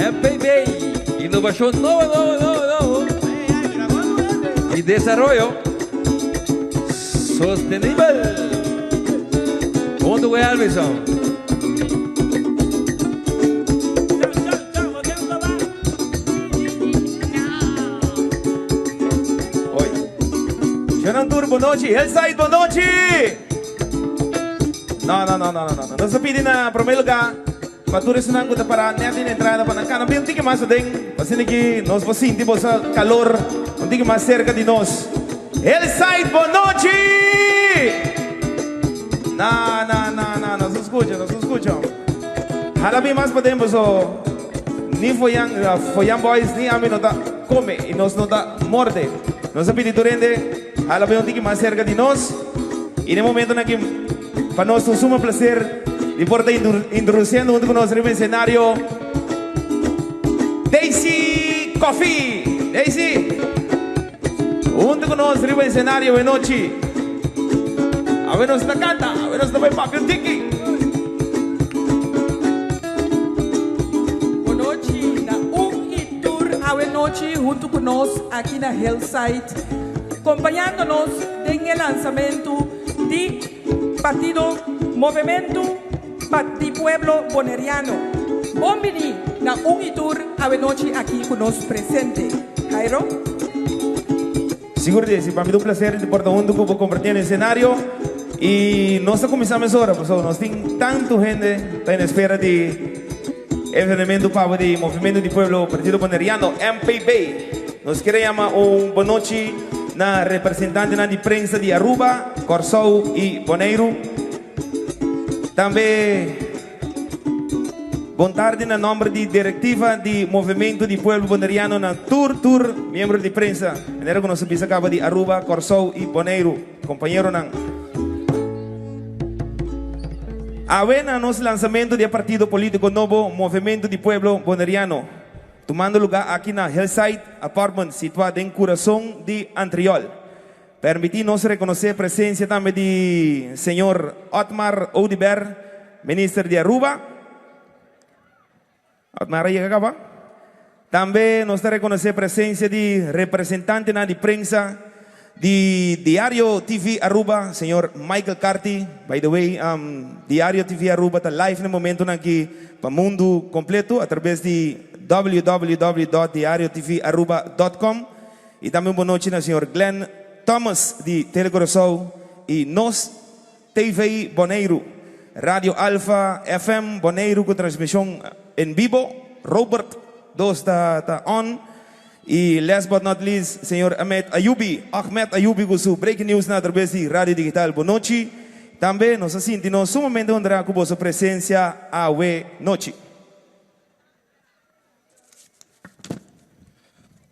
MPB, innovacion nobo, nobo, nobo, nobo. Y desaroyo sostenibel. Hunto cu Elvison. Oi. Shonan tur bonochi. Hillside bonochi! No, no, no, no, no, no. Nos ta pidi na prome lugar pa tur esunnan ku ta para net den entrada pa nan kana bin un tiki mas aden. Asina ki nos por sinti boso kalor un tiki mas serka di nos. Hillside bonochi! Na, na, na, na, nos no skucha, nos no skucha. Hala bin mas paden boso ni Foyan, Foyan Boys ni ami no ta come y nos no ta morde. Nos a pidi tur hende hala bin un tiki mas cerca di nos y den momentonan aki pa nos ta un suma placer di por ta introduciendo hunto cu nos riba escenario Daisy Coffie. Daisy! Hunto cu nos riba escenario awe nochi. Awe nos ta canta, awe nos ta bay papia un tiki. Bonochi na un y tur awe nochi hunto cu nos aki na Hillside, compañando nos den e lansamento di Partido Movemento pa di Pueblo Boneriano. Bon bini na un y tur awe nochi aki cu nos presente. Jairo. Sigur di esi, pa mi ta un placer di por ta hunto cu bo comparti na escenario y nos ta cuminsa mesora pasobra nos tin tanto hende ta en espera di evenemento pabo di Movimento di Pueblo Partido Boneriano, MPB. Nos kier a yama un bonochi na representantenan di prensa di Aruba, Corsou y Boneiru. Tambe bon tardi na nomber di directiva di Movimento di Pueblo Boneriano na tur tur miembro di prensa, manera cu nos a bisa caba di Aruba, Corsou y Boneiru, compañeronan. Awe na nos lansamento di e partido politico nobo Movimento di Pueblo Boneriano, tumando lugar aki na Hillside Apartment situa den curason di Antriol. Permití nos rekonosé presensia tambe di señor Otmar Oduber, Minister di Aruba. Otmar a yega kaba. Tambe nos ta rekonosé presensia di representantenan di prensa di Diario TV Aruba, señor Michael Carty. By the way, Diario TV Aruba ta live na e momentonan aki pa mundu kompleto atrabes di www dot diariotvaruba dot com. Y tambe un bonochi na señor Glenn Thomas di Tele Curaçao y Nos TV Boneiru, Radio Alpha FM Boneiru cu transmision en bibo, Robert dos ta ta on. Y last but not least, señor Ahmed Ayubi, Ahmed Ayubi cu su breaking news na atrabes di Radio Digital Bonochi. Tambe nos a sinti nos sumamente honra cu boso presencia awe nochi.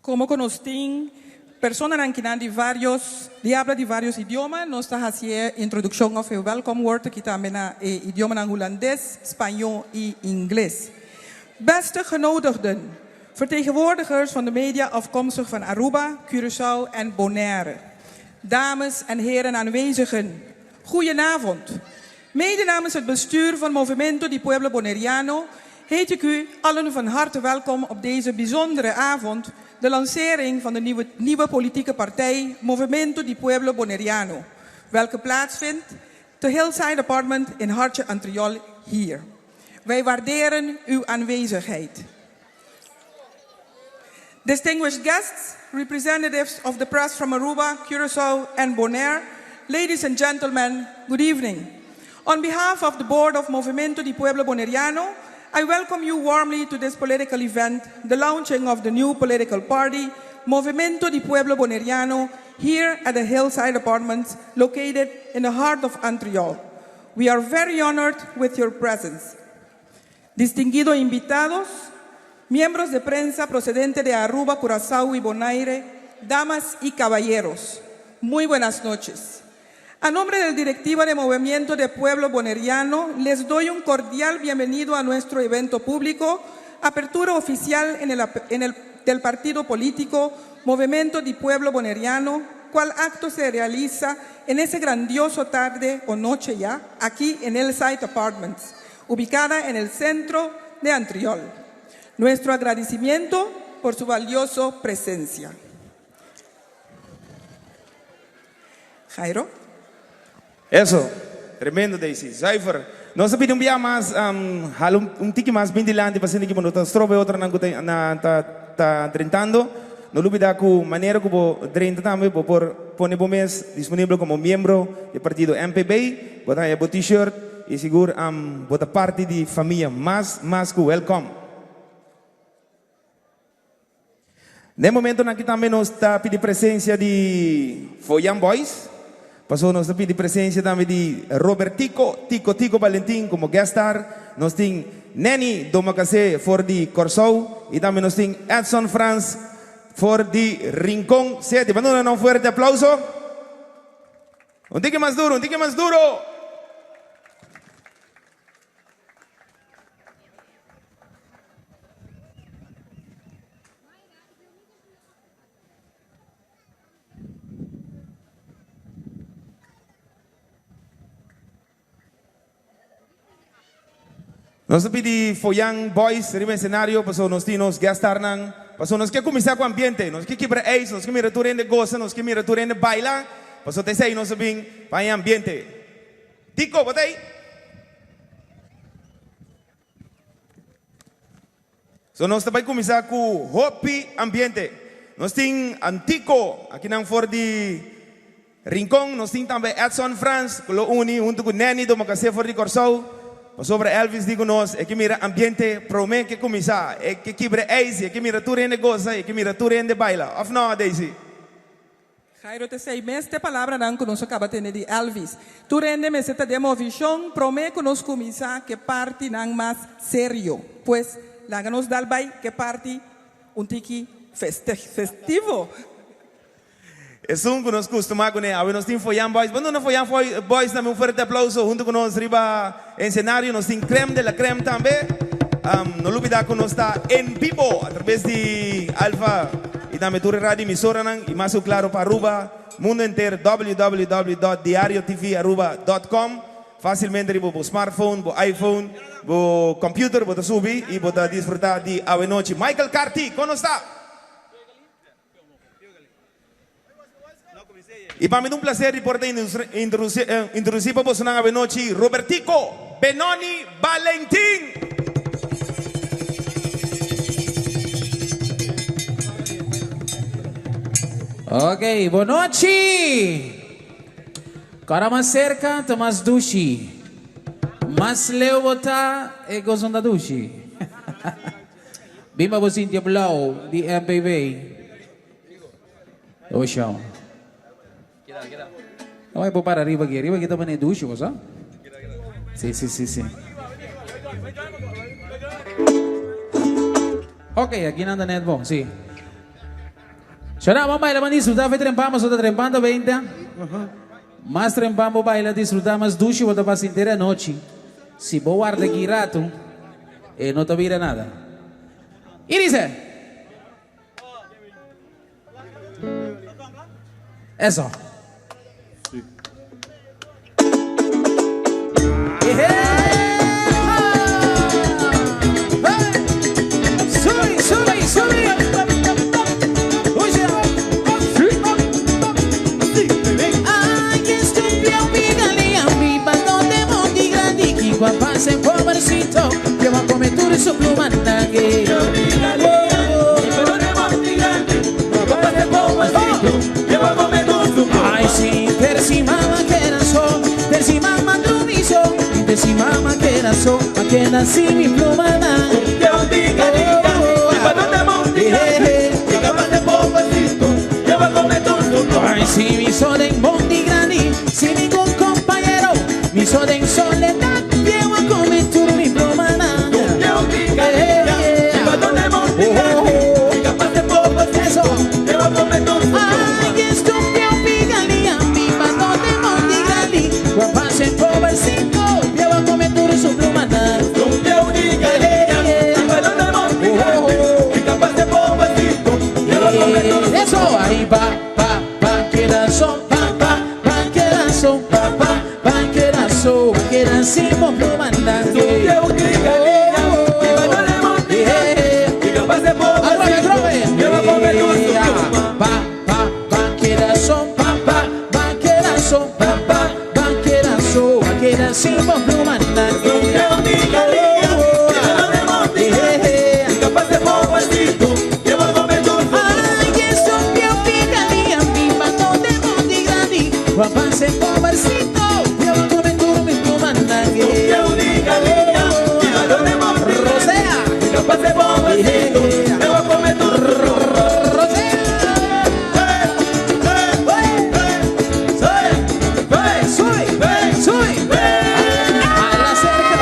Como cu nos tin personanan kinan di varios, di habla di varios idioma, nos ta haci e introduccion of e welcome word aki tambe na e idiomanan Hulandes, Spaño y Ingles. Beste genodigden, vertegenwoordigers van de media afkomstig van Aruba, Curaçao en Bonaire, dames en heren aanwezigen, goedenavond. Mede namens het bestuur van Movimento di Pueblo Boneriano heet ik u allen van harte welkom op deze bijzondere avond, de lancering van de nieuwe, nieuwe politieke partij Movimento di Pueblo Boneriano, welke plaatsvindt te Hillside Apartment in Hartje Antriol hier. Wij waarderen uw aanwezigheid. Distinguished guests, representatives of the press from Aruba, Curaçao, and Bonaire, ladies and gentlemen, good evening. On behalf of the board of Movimento di Pueblo Boneriano, I welcome you warmly to this political event, the launching of the new political party, Movimento di Pueblo Boneriano, here at the Hillside Apartments located in the heart of Antriol. We are very honored with your presence. Distinguidos invitados, miembros de prensa procedente de Aruba, Curazao y Bonaire, damas y caballeros, muy buenas noches. A nombre del Directiva de Movimiento de Pueblo Boneriano, les doy un cordial bienvenido a nuestro evento público, apertura oficial en el, en el, del partido político Movimiento de Pueblo Boneriano, cual acto se realiza en ese grandioso tarde o noche ya, aquí en el Site Apartments, ubicada en el centro de Antriol. Nuestro agradecimiento por su valioso presencia. Jairo. Eso, tremendo Daisy. Zuiver. Nos ta pidi un bia mas, um, hala un, un tiki mas bin dilanti pa asina ki bo no ta strobe otronan ku ta, na, ta, ta drentando. No lubida ku manera ku bo drenta tambe bo por pone bo mes disponibel komo miembro di partido MPB. Bo ta haña bo t-shirt i sigur um, bo ta parti di famia mas, mas ku welkom. Den momentonan aki tambe nos ta pidi presencia di Foyan Boys, pasobra nos ta pidi presencia tambe di Robertico Tico Tico Valentin como guest star, nos tin Nenny Domacassé for di Corsou y tambe nos tin Edson Frans for di Rincon City. Ban duna nan un fuerte aplauso. Un tiki mas duro, un tiki mas duro. Nos ta pidi Foyan Boys riba escenario pasobra nos tin nos guest starnan. Pasobra nos ke kuminsá ku ambiente, nos ke kibra ijs, nos ke mira tur hende gosa, nos ke mira tur hende baila. Pasobra ta esei nos a bin pa haña ambiente. Tico, bo ta ei? So nos ta bai kuminsá ku hopi ambiente. Nos tin Antico akinan for di Rincon, nos tin tambe Edson Frans ku lo uni huntu ku Nenny Domacassé for di Kòrsou. Pasobra Elvis di ku nos e ke mira ambiente promé ke kuminsá, e ke kibra ijs, e ke mira tur hende gosa, e ke mira tur hende baila. Òf no, Daisy? Jairo ta esei mes te palabranan ku nos a kaba tende di Elvis. Tur hende mester ta den movishon promé ku nos kuminsá ke partinan mas serio. Pues, laga nos dal bai ke parti un tiki festivo. Esun ku nos kustumá kuné. Awe nos tin Foyan Boys. Bon duna Foyan Boys tambe un fuerte aplauso huntu ku nos riba ensenario. Nos tin Crème de la Crème tambe. No lubidá ku nos ta en bibo atrabes di Alfa i tambe tur e radio emisoranan i mas ku klaro pa Aruba, mundo henter www dot diariotvaruba dot com. Fásilmente riba bo smartphone, bo iPhone, bo computer bo ta subi i bo ta disfrutá di awe nochi. Michael Carty, kon nos ta? I pa mi ta un placer di por ta introduci pa bosonan awenochi Robertico Benoni Balentin. Ok, bonochi! Kora mas serka ta mas dushi. Mas leu bo ta, e gozon ta dushi. Bimba bo sinti e blou di MPB. Oshon. No e por para riba aki. Riba aki ta pone dushi, bo sa? Si, si, si, si. Ok, aki nan ta net bon, si. Shona, ban baila, ban disfruta fe trempan, pasobra ta trempan ta beinta. Mas trempan bo baila, disfruta, mas dushi bo ta pasa henter e anochi. Si bo warda aki ratu, e no ta bira nada. I dice. Eso. Subi, subi, subi. Ay, que estúpido, pígale a mi patón de monte grande, que guapase pobrecito, que va a comer tu su pluma nangue. Ay, sí, terci mama que era so, terci mama drumiso, terci mama que era so, ma que nací mi pluma nangue. Ay, si mi sol en Monte Grande, sin ningún compañero, mi sol en soledad, llevo a comer tu mi pluma Eso. Ay, que estúpido, pígale a mi pato de Monte Grande, guapase pobrecito, llevo a comer tu su pluma Eso, ahí pa, pa, pa, queda son, pa, pa, pa, queda son, pa, pa, pa, queda son, queda sin pluma Pa, pa, pa, queda son, pa, pa, pa, queda son, pa, pa, pa, queda son, queda sin pluma Ay, que estúpido, pígale a mi pato de Monte Grande, guapase pobrecito, lleva a comer duro mi pluma Rosea. Rosea. Sube, sube. A la cerca,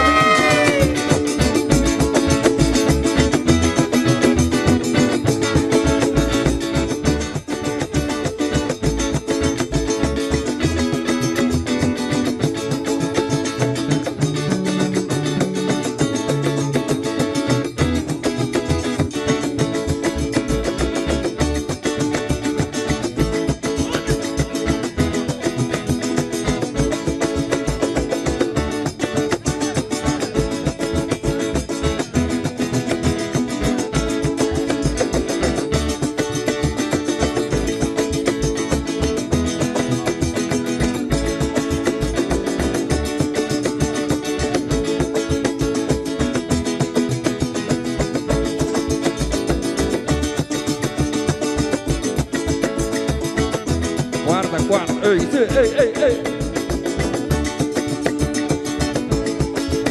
Guarda, guarda. Ey, sí, ey, ey, ey.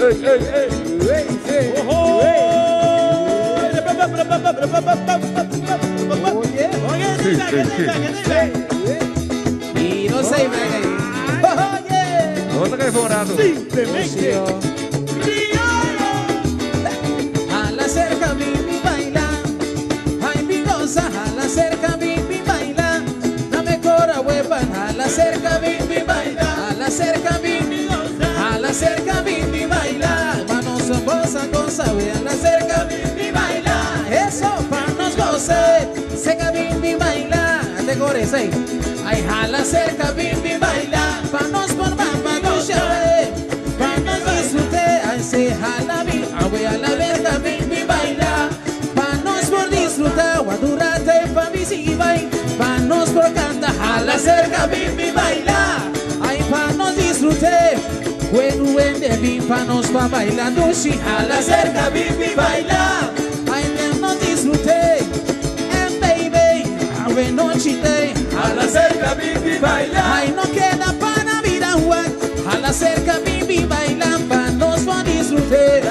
Ey, ey, ey. Ey, sí. Sí, sí, sí. Y no se ve. Oye. No te caes por un rato. A la cerca mi baila, ay mi goza, a la cerca mi baila, dame cora huepa, a la cerca mi baila, a la cerca mi a la cerca mi baila, manos goza, goza, ve a la cerca mi baila, eso pa nos goce, seca mi baila, te cores ahí, ay a la cerca mi baila, pa nos por mamá goce, pa nos disfrute, ay se jala mi, voy a la verga mi mi baila, pa nos por disfrutar, guadurate pa mi si bay, pa nos por canta, jala cerca mi mi baila, ay pa nos disfrute, bueno de mi pa nos pa bailar, dushi jala cerca mi mi baila, ay pa nos disfrute, and baby, a bueno chite, A la cerca, bibi, baila. Ay, no queda para vida, Juan. A la cerca, bibi, baila, pa nos pa disfrutar.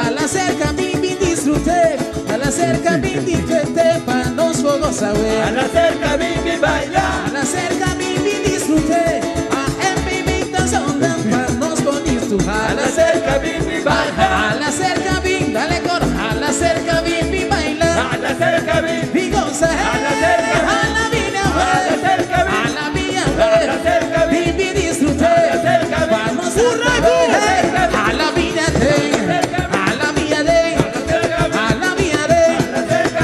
A la cerca, bibi, disfruté. A la cerca, bibi, disfruté, pa nos goce. goza, we. Hala serka bin baila. Hala serka bin disfrut'é. A MPB ta zona pa nos bonito. Hala serka bin baila. Hala serka bin, dale coro. Hala serka bin baila. Hala serka bin. Bin goza, Hala serka bin. Hala bin, Hala serka bin. Hala bin, Hala serka bin. Bin disfrut'é. Hala serka bin. Vamos a Hala bin, hala bin, hala bin,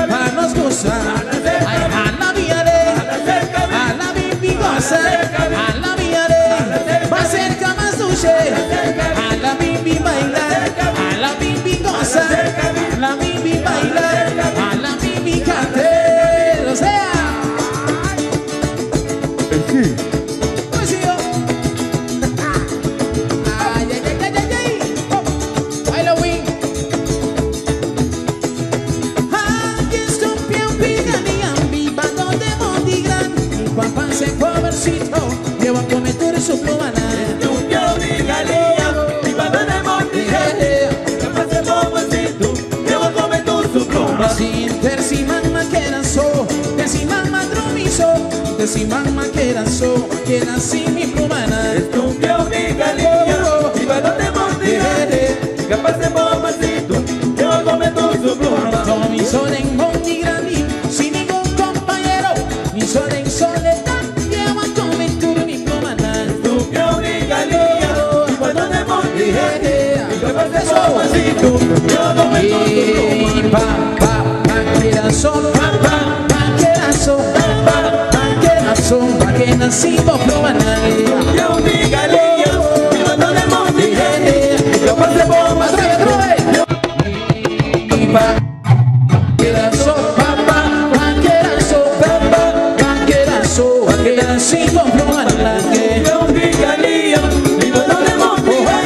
Vamos gozar. Ay, hala bin, hala bin, goza. Hala bin, va cerca más dulce. Hala bin, baila. Hala bin, goza. Hala bin, baila. Hala bin, cante. O sea. Pues sí, yo. Ay, ay, ay, ay, ay, ay. Oh, baila, win. Ay, estupia, piganía, viva donde Montigran. Y Juan Pance, pobrecito, lleva a cometer su plumana. Estupia, piganía, viva donde Montigran. Juan Pance, pobrecito, lleva a cometer su pluma. Sin terci mamma che era so, terci mamma dromiso, terci mamma che era so, che era sin mi plumana. Estupia, piganía, viva donde Montigran. Juan Pance, pobrecito, lleva a cometer su pluma. Mi sol en Montigrandi, sin ningún compañero, mi sol en soledad, lleva a cometer mi plumana. Estupia, piganía, viva donde Montigran. Juan Pance, pobrecito, lleva a cometer su pluma. Y pa, pa, pa, que era solo, pa, pa, pa, que era solo, pa, pa, que era solo, pa, que nacimos plumana. Estupia, piganía, viva donde Montigran. Juan Pance, pobrecito. Otra vez, otra vez. Y pa, que era solo, pa, pa, pa, que era solo, pa, pa, pa, que era solo, pa, que nacimos plumana. Piganía, viva donde Montigran.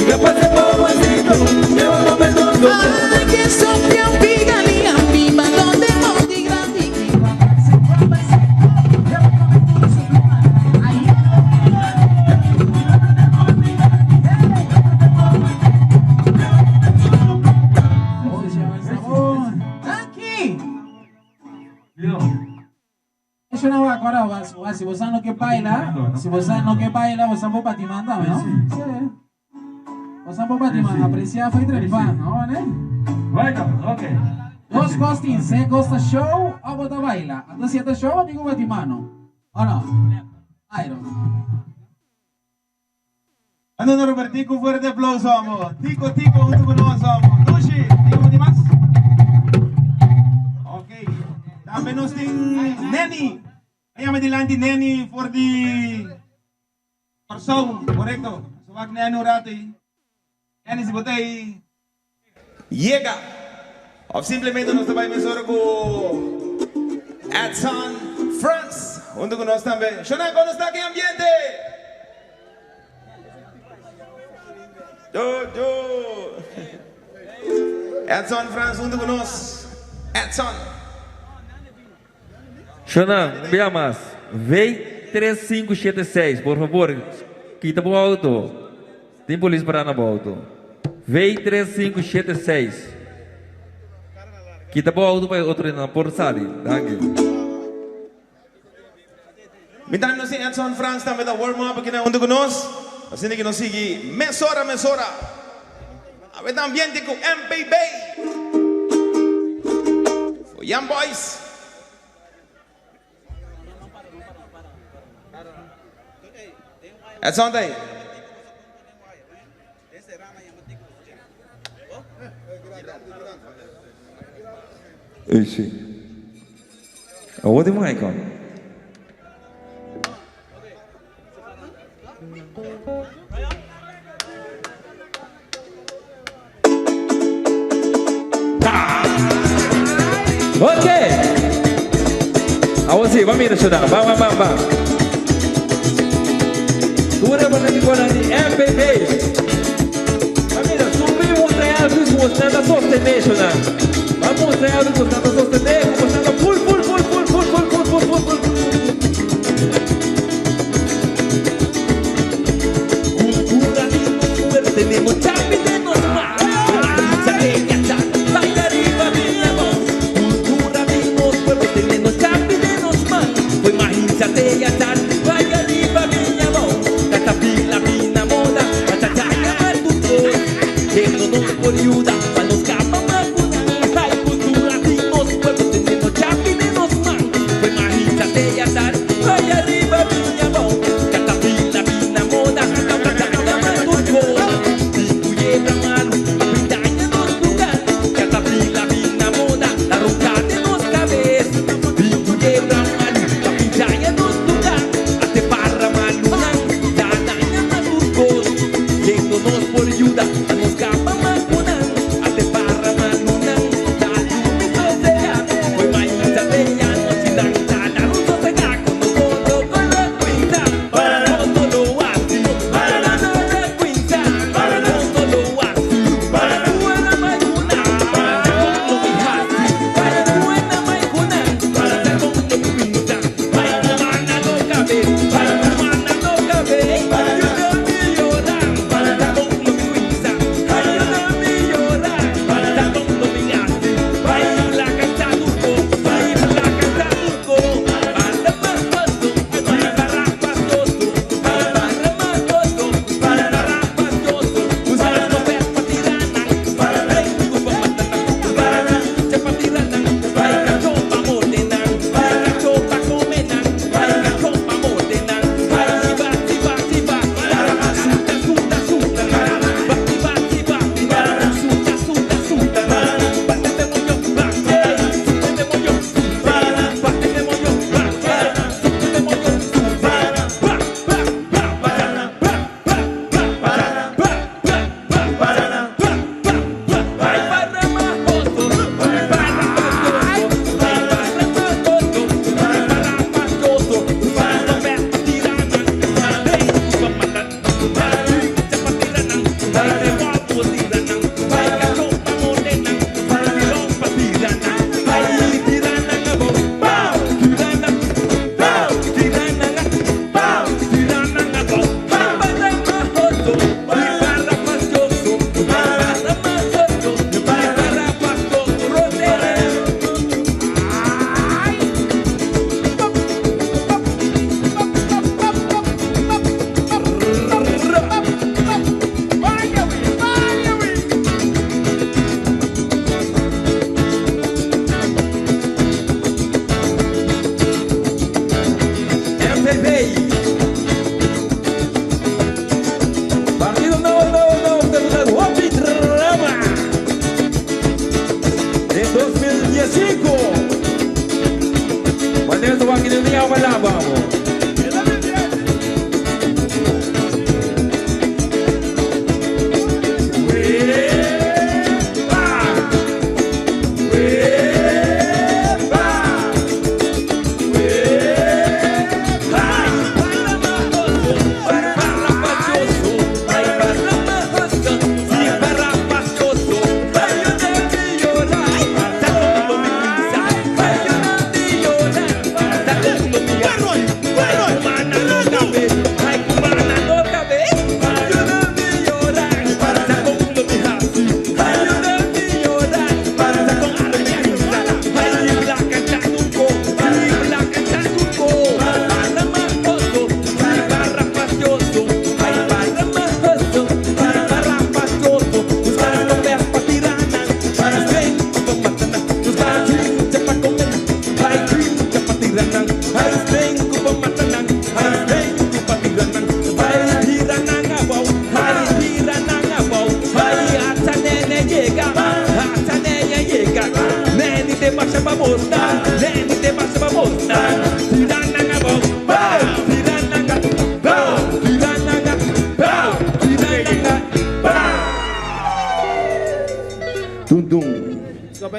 Juan Pance, pobrecito, lleva a cometer su pluma. Ay, que sopia pigalía, viva donde Montigrandi. Aquí. Eso no va agora, si você não quer bailar, se você não quer bailar, você não pode mandar, não? Sim. Você não pode mandar, apreciar foi trepar, não, né? Bueno, ok. Dos costins, se gosta show ou bota baila. Então se é show, amigo bate mano. Ou não? Airo. Ano Robertico, un fuerte aplauso, amo. Tico, Tico, junto con nosotros, amo. Dushi, Tico, ¿de más? Ok. Tambe nos tin Nenny. Aya dilanti Nenny for di Kòrsou, korekto. So wak Nenny un ratu ei. Nenny, si bo t'ei. Yega. Òf simplemente nos bai mesora ku Edson France. Huntu ku nos tambe. Shonan, kon ta e ambiente? Yo, yo. Edson France huntu ku nos. Edson. Shonan, bia mas. V3576, por fabor, kita bo outo. Tin polis pará na outo. V3576. Kita bo outo pa otro nan por sali. Danki. Mientras nos Edson France tambe ta warm up aki na huntu ku nos. Asina ku nos sigui mesora, mesora. E ambiente ku MPB. For Young Boys. Edson ei. Ei, si. Awor di Michael. Ok. Awor si, ban mira, Shonan. Ban, ban, ban, ban. Tur e di MPB. Ban mira, subi mustra algu ku boso ta sostené, Shonan. Ban mustra algu ku boso ta sostené, ku boso ta full, full, full, full, full, full, full, full, full, full. Kultura di nos fuerte, tenemos chapi de nos más. Baila arriba, mi amor. Kultura di nos pueblo, tenemos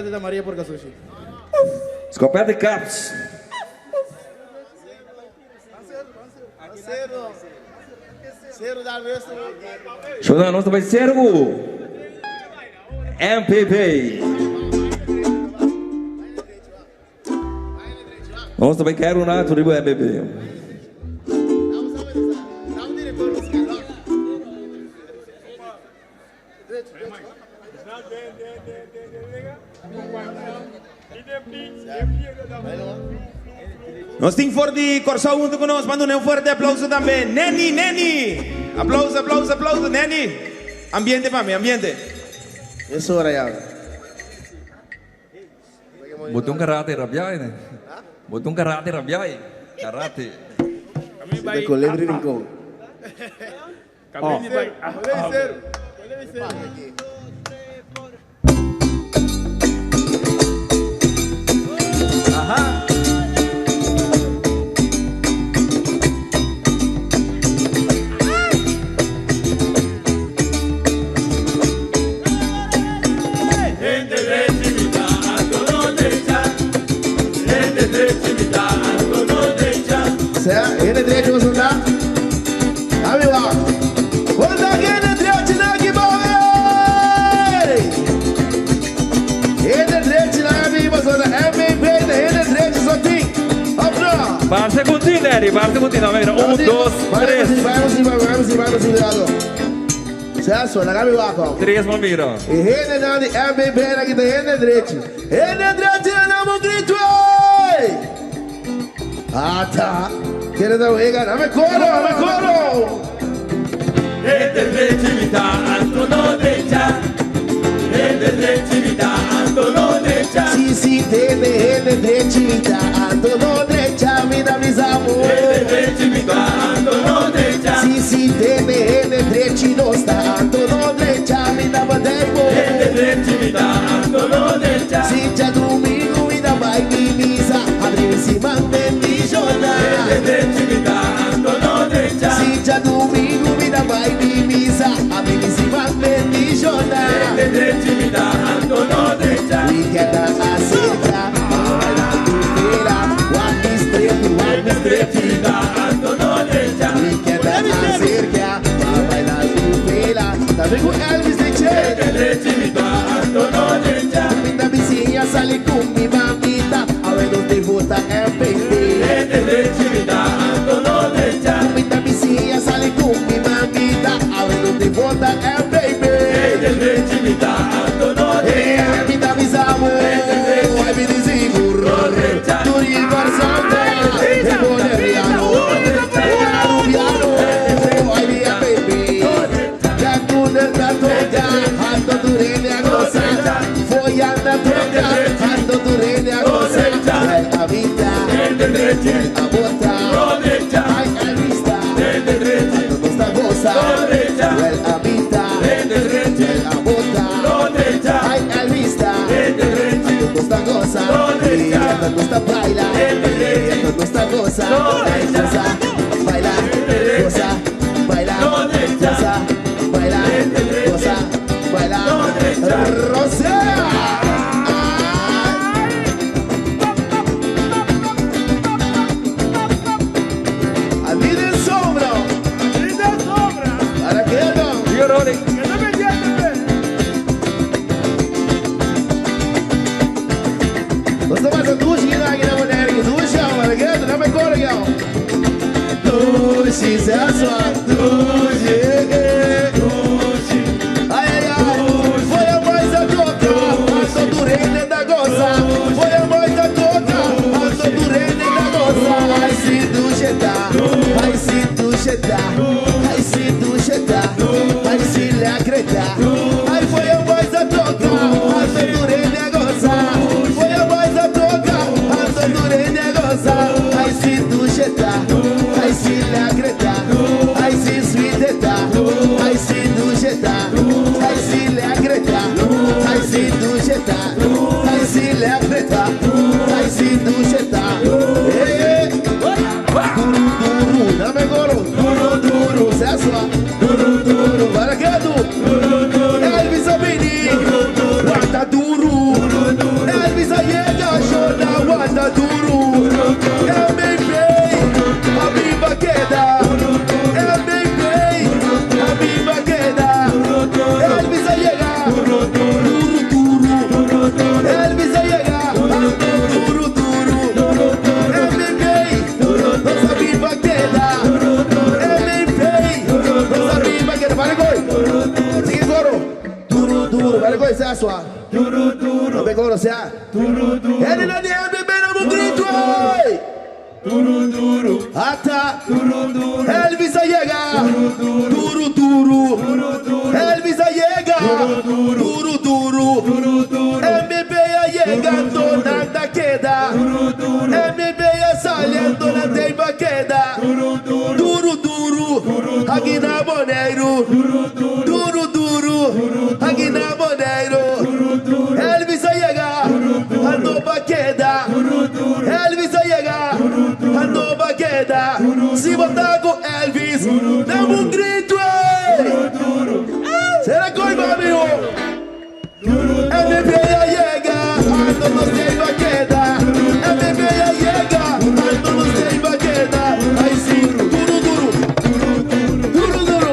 Skopete ta Maria por Kasushi. Skopete Caps. Shona nos ta bai sergu MPP. Nos ta bai kere un rato riba MPP. Nos tin for di Kòrsou huntu ku nos. Manda un fuerte aplauso tambe. Nenny, Nenny! Aplauso, aplauso, aplauso. Nenny, ambiente pa mi, ambiente. Es ora ya. Bo ta un karate rabiá ne. Bo ta un karate rabiá e. Karate. Si ta Colibri Rincon. Sea, hende drechi boso ta? Ami wak. Bo ta hende drechi na aki bou ey! Hende drechi na aki boso ta MVP ta hende drechi so tin. Of no? Parse ku tin, Eddie, parse ku tin. A ver, un, dos, tres. Bai bo si, bai bo si, bai bo si, cuidado. Seso, laga mi wak hou. Tres bo mira. E hendenan di MBB na kita hende drechi. Hende drechi na nan bo gritu ey! Ata, kere ta wega, dame koro, dame koro! Hende drechi mi ta anto no drecha. Hende drechi mi ta anto no drecha. Si, si, tende hende drechi mi ta anto no drecha, mi ta bisa bo. Hende drechi mi ta anto no drecha. Si, si, tende hende drechi nos ta anto no drecha, mi ta badai bo. Hende drechi mi ta anto no drecha. Si djadumingu mi ta bai mi misa, abri mi siman bendishona. Hende drechi mi ta anto no drecha. Si djadumingu mi ta bai mi misa, abri mi siman bendishona. Hende drechi mi ta anto no drecha. Weekend a acerca, baila tu pera, wak mi strepi, wak mi Hende strepi. drechi mi ta anto no drecha. Weekend a acerca, baila tu pera. Tambe cu Elvis de Che. Hende drechi mi ta anto no drecha. Mi ta bisiña sali cu mi mamita, awe nos di vota MPP. Hende drechi mi ta anto no drecha. Mi ta bisiña sali cu mi mamita, awe nos di vota MPP. Hende drechi mi ta anto no drecha. Eh, mi ta bisa bo, ai mi di sigur. Tur i farsante, e boneriano, arubiano, ai mi MPP. Ya cu ta toca, anto tur hende a goza. Foyanda toca, anto tur hende a goza. El amita, el abota, ai Elvis ta, anto nos ta goza. El amita, el abota, ai Elvis ta, anto nos ta goza. Y anto nos ta baila, y anto nos ta goza. Goza, baila, goza, baila, goza, baila, goza, baila. Rosea! A vida en sombra. ¿Para qué no? Diga Ronnie. Nos ta pasa dushi aki na Bonaire. Dushi, para qué? No me corre, ya. Dushi, se asua. Dushi, eh. Ai, ai, ai. Foi a voz da toca, a todo rende da goza. Foi a voz da toca, a todo rende da goza. Ai, se dushi tá. Ai, se dushi tá. Ai, se dushi tá. Ai, se lacreta. Ai, foi a voz da toca, a todo rende da goza. Foi a voz da toca, a todo rende da goza. Ai, se dushi tá. Ai, se lacreta. Ai, se sweet tá. Ai, se dushi tá. Ai, se lacreta. Ai, se dushi tá. Ai, se lacreta. Ai, se dushi tá. Eh, Duro, duro, dame golo. Duro, duro, César. Duro, duro, para que tu? Elvis Abini. Guarda duro. sua. Duru duru. Tambe coro sea. Duru duru. Ele na de bebe na grito. Oi. Duru duru. Ata. Duru duru. Elvis a yega. Duru duru. Duru duru. Elvis a yega. Duru duru. Duru duru. MB a yega, nada keda. Duru duru. MB a saliendo na teiba keda. Duru duru. Duru duru. Aki na Boneiru. Duru duru. Duru duru. Aki na Boneiru. Elvis a yega. Anto pa keda. Elvis a yega. Anto pa keda. Si bo ta ku Elvis, dam un gritu ey. Sera koi mami ho. MVP a yega, anto nos tei pa keda. MVP a yega, anto nos tei pa keda. Ay si, duru duru. Duru duru.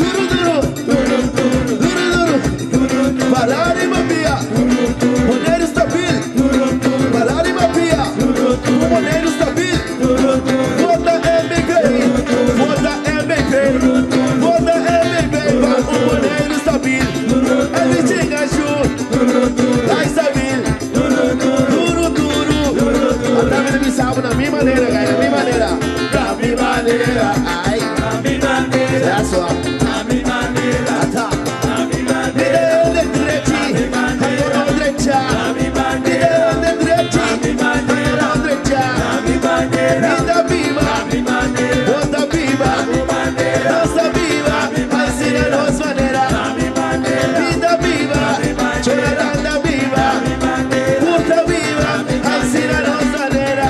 Duru duru. Duru duru. Para riba pia. Boneiru stabil. Para riba pia. Ku Boneiru stabil. Vota MB. Vota MB. Vota MB pa un Boneiru stabil. Elvis Chinga Shu. Ai stabil. Duru duru. Ata mi ta bisa bo na mi manera, guy, na mi manera. Na mi manera. Ai. Sea sua. Ata. Mi de drechi. Anto no drecha. Mi de drechi. Anto no drecha. Mi ta biba. Bo ta biba. Nos ta biba. Asina nos manera. Mi ta biba. Jonathan ta biba. Tur ta biba. Asina nos manera.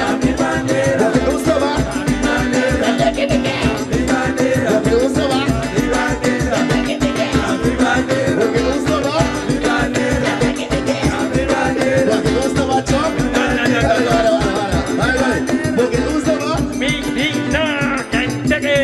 Bo te gusta ba? Bo te gusta ba? Bo te gusta ba? Bo te gusta ba, Chop? Dale, dale, dale, dale, dale. Bo te gusta ba? Mi digna cancheque.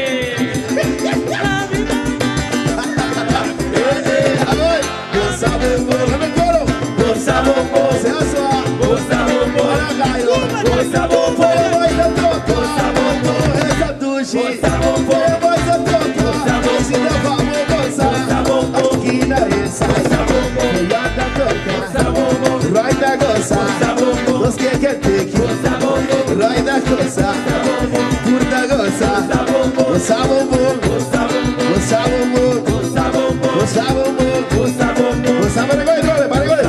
Goza bombo, dame coro. Goza bombo, se hace. Goza bombo. Para Jairo. Goza bombo. Foi a toca. Goza bombo. Essa duche. Goza bombo. Foi a voz da toca. Goza bombo. Esse da vamos gozar. Goza bombo. Aqui na essa. Goza bombo. Foi a da toca. Goza bombo. Vai da gozar. Goza bombo. Nos que que te Goza bombo. Vai da gozar. Curta gozar. Goza bombo. Goza bombo. Goza bombo. Goza bombo. Goza bombo. Goza bombo. Goza bombo. Goza bombo. Gore, gore, gore.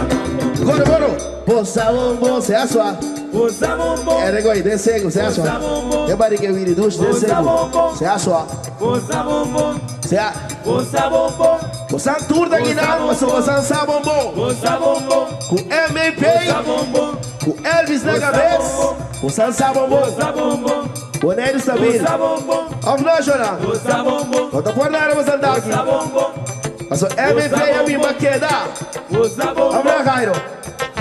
Gore, gore. Goza bombo, sea sua. Goza bombo. É, nego aí, desce, sea sua. Goza bombo. É bari que vire duche, desce. Goza bombo. Sea sua. Goza bombo. Sea. Goza bombo. Goza tour da Guiná, Goza goza goza sa bombo. Goza bombo. Com MVP, Goza bombo. com Elvis na Goza cabeça. bombo. Goza sa bombo. Goza bombo. Boneiro stabil. Goza bombo. Of no, Jona. Goza bombo. Não tô por nada, você tá aqui. Goza bombo. Mas o MVP é a minha queda. Goza Vamos bombo. lá, Jairo.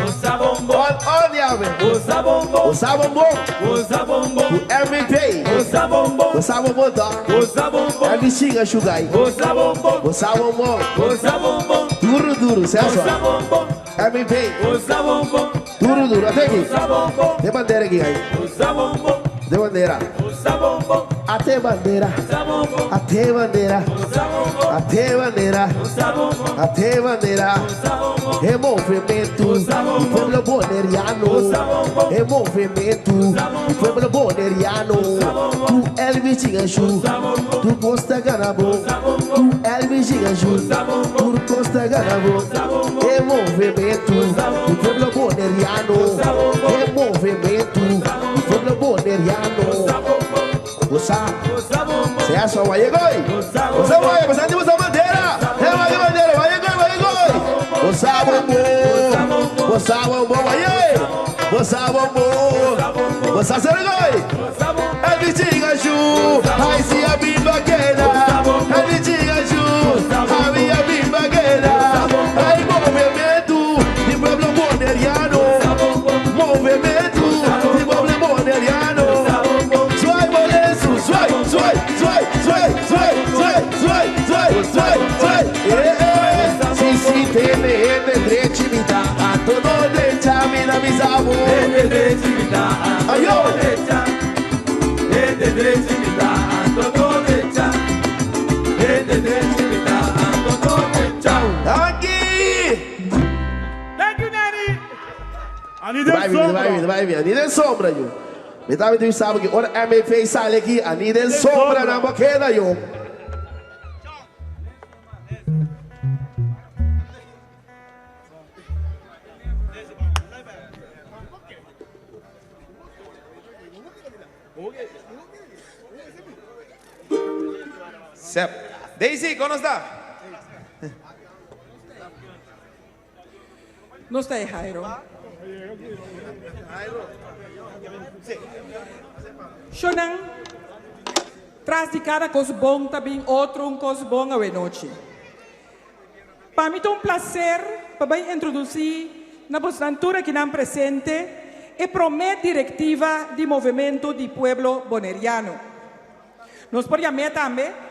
Goza bombo. On, on, diabo. Goza bombo. Goza bombo. Goza bombo. Com MVP. Goza bombo. Goza bombo, tá? Goza bombo. Elvis xinga, Sugai. Goza bombo. Goza bombo. Goza bombo. Duro, duro, Goza Celso. bombo. MVP. Goza bombo. Duro, duro. Até aqui. Goza bombo. Tem bandeira aqui, aí. Goza bombo. Tem bandeira. Goza bombo. Até bandeira. Goza bombo. Até bandeira. Goza bombo. Até bandeira. Goza bombo. Até bandeira. Goza bombo. É movimento do pueblo boneriano. É movimento do pueblo boneriano. Tu Elvis Giganchu, tu Costa Ganabo. Tu Elvis Giganchu, tu Costa Ganabo. É movimento do pueblo boneriano. É movimento do pueblo boneriano. Goza, sea só vai goi. Goza vai, você tem essa bandeira. É vai bandeira, vai goi, vai goi. Goza bombom. Goza bombom, vai. Goza bombom. Goza será goi. Elvis Gaju, ai se a bimba queda. Elvis Gaju, a minha bimba queda. Ai movimento de pueblo boneriano. Movimento de pueblo boneriano. Suai, boleço, suai, suai, suai, suai, suai, suai, suai, suai, suai, suai. Eh, eh. Si, si, tene, ene, drechi, mi da, a todo derecha, mi da, mi sabo. Ayo. Aqui! bai bin, mi ta bai bin, mi ta bai bin. Ani den sombra, yu. Mi ta bin bisa bo ki ora MFA sali aki, ani den sombra nan bo keda, yu. Sep. Daisy, kon nos ta? Nos ta e Jairo. Shownan, tras di kada kos bon ta bin otro un kos bon awenochi. Pa mi ta un placer pa bai introduci na bosnan tur akinan presente e prome directiva di Movemento di Pueblo Boneriano. Nos por yam'é tambe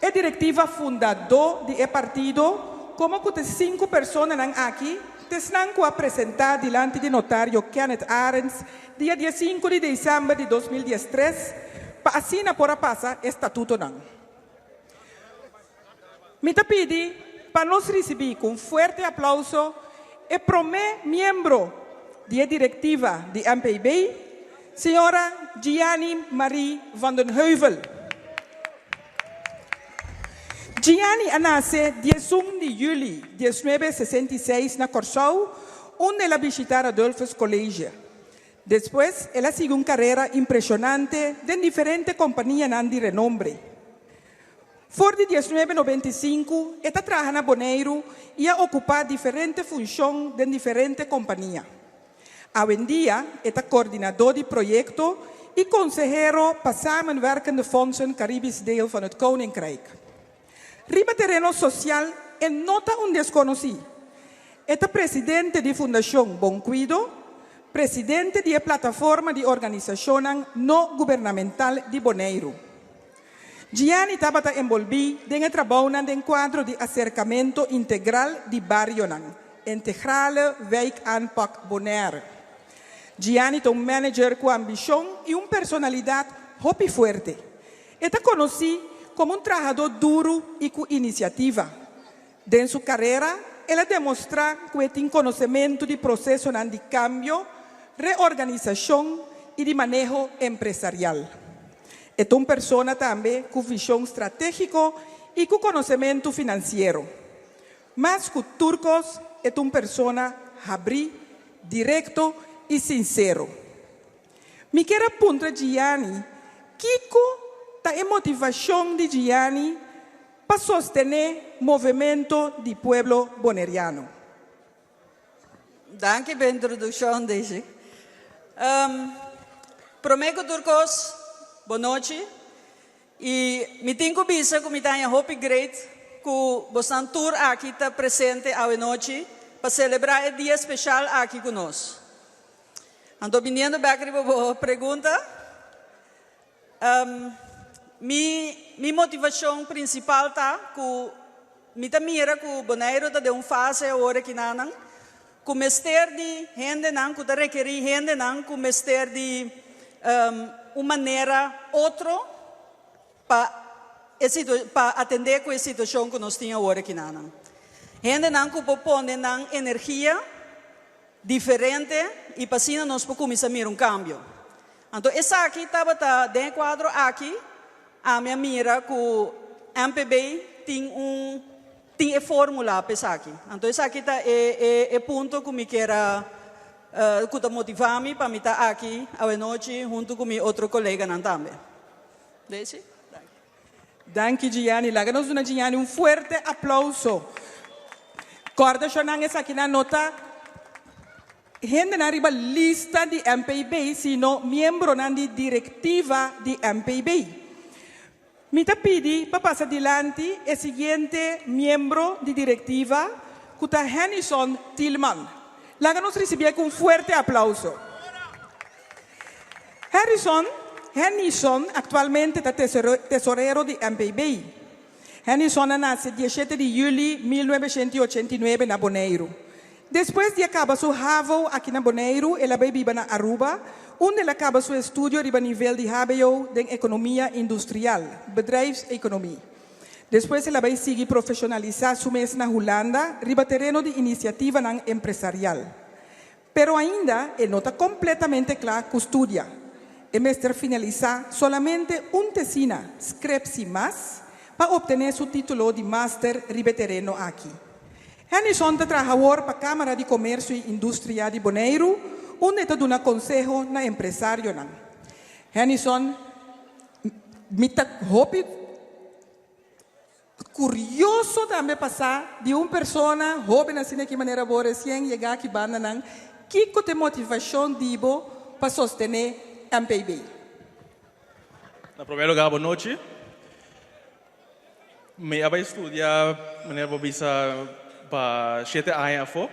e directiva fundadó di e partido como cu t'e cinco personanan aki t'esnan cu a presenta dilanti di notario Kenneth Arends dia diesinco di december di 2013 pa asina por a pasa e statutonan. Mi ta pidi pa nos risibí ku un fuerte aplauso e promé miembro di e direktiva di MPB, señora Gianni Marie van den Heuvel. Gianni a nase diesun di yüli diesnuebe sesenta i seis na Kòrsou, unda el a bishitá Radulphus College. Despues el a sigui un karera impreshonante den diferente kompanianan di renombre. For di diesnuebe noventa i sinku e ta traha na Boneiru i a okupá diferente funshon den diferente kompania. Awendia e ta kordinadó di proyekto i konsehero pa Samenwerkende Fondsen Caribisch Deel van het Koninkrijk. Riba tereno sosial e no ta un deskonosí. E ta presidente di Fundashon Bon Kuido, presidente di e Plataforma di Organisashonnan No Gubernamental di Boneiru. Gianni tabata enbolbí den e trabounan den kuadro di aserkamentu integral di barionan, Integrale Wijkaanpak Bonaire. Gianni ta un manager ku ambishon i un personalidat hopi fuerte. E ta konosí komo un trahadó duru i ku inisiativa. Den su karera el a demostrá ku e tin konosementu di prosesonan di kambio, reorganisashon i di maneho empresarial. E ta un persona tambe ku vishon stratégiko i ku konosementu finansiero. Mas ku tur kos e ta un persona habrí, direkto i sinsero. Mi kier a puntra Gianni kiko ta e motivashon di Gianni pa sostené Movemento di Pueblo Boneriano. Danki p'e introdukshon, Daisy. Promé ku tur kos, bon nochi. I mi tin ku bisa ku mi ta haña hopi great ku bosnan tur aki ta presente awe nochi pa selebrá e dia speshal aki ku nos. Anto biniendo bèk riba bo pregunta, Mi mi motivashon prinsipal ta ku mi ta mira ku Boneiru ta den un fase awor akinanan ku mester di hendenan ku ta rekerí hendenan ku mester di un manera otro pa e pa atendé ku e situashon ku nos tin awor akinanan. Hendenan ku por pone nan energia diferente i pa asina nos por kuminsá mira un kambio. Anto esaki tabata den e kuadro aki ami a mira ku MPB tin un tin e formula pa esaki. Anto esaki ta e e e punto ku mi kier a ku ta motivá mi pa mi ta aki awenochi huntu ku mi otro koleganan tambe. Daisy? Danki Gianni. Laga nos duna Gianni un fuerte aplauso. Corda shonan esakinan no ta hendenan riba lista di MPB sino miembronan di directiva di MPB. Mi ta pidi pa pasa dilanti e siguiente miembro di directiva cu ta Hennison Tielman. Laga nos ricibié cu un fuerte aplauso. Harrison Hennison aktualmente ta tesorero di MPB. Hennison a nase dieshete di yüli 1989 na Boneiru. Despues di a kaba su havo aki na Boneiru el a bai biba na Aruba, unda el a kaba su estudio riba nivel di hbo den ekonomia industrial, bedrijfseconomie. Despues el a bai sigui profeshonalisá su mes na Hulanda riba tereno di inisiativanan empresarial. Pero ainda e no ta kompletamente kla ku studia. E mester finalisá solamente un tesina, skrepsi, mas pa optené su título di master riba e tereno aki. Hennyson ta traha awor pa Kámara di Komersio i Industria di Boneiru, unda e ta duna konseho na empresarionan. Hennyson, Mi ta hopi Kurioso tambe pa sa di un persona hóben asina ki manera bo resien yegá aki bandanan, kiko ta e motivashon di bo pa sostené MPB? Na promé lugá bo nochi. Mi a bai studia manera bo bisa pa shete aña afó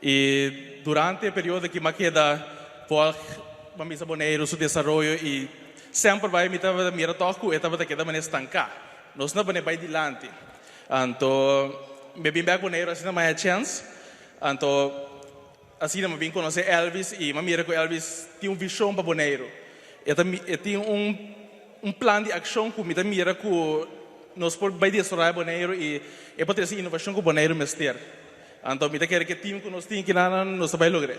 i durante e periodo ki mi a keda vòlg ban bisa Boneiru su desaroyo i semper bai mi tabata mira tòg ku e tabata keda manera stanká. Nos no a pone bai dilanti. Anto mi a bin bek Boneiru asina mi a haña chèns. Anto asina mi a bin konosé Elvis i mi a mira ku Elvis tin un vishon pa Boneiru. E ta e tin un un plan di akshon ku mi ta mira ku nos por bai desaroyá Boneiru i e por trese inovashon ku Boneiru mester. Anto mi ta kere ku e tim ku nos tin kinanan nos ta bai logr'é.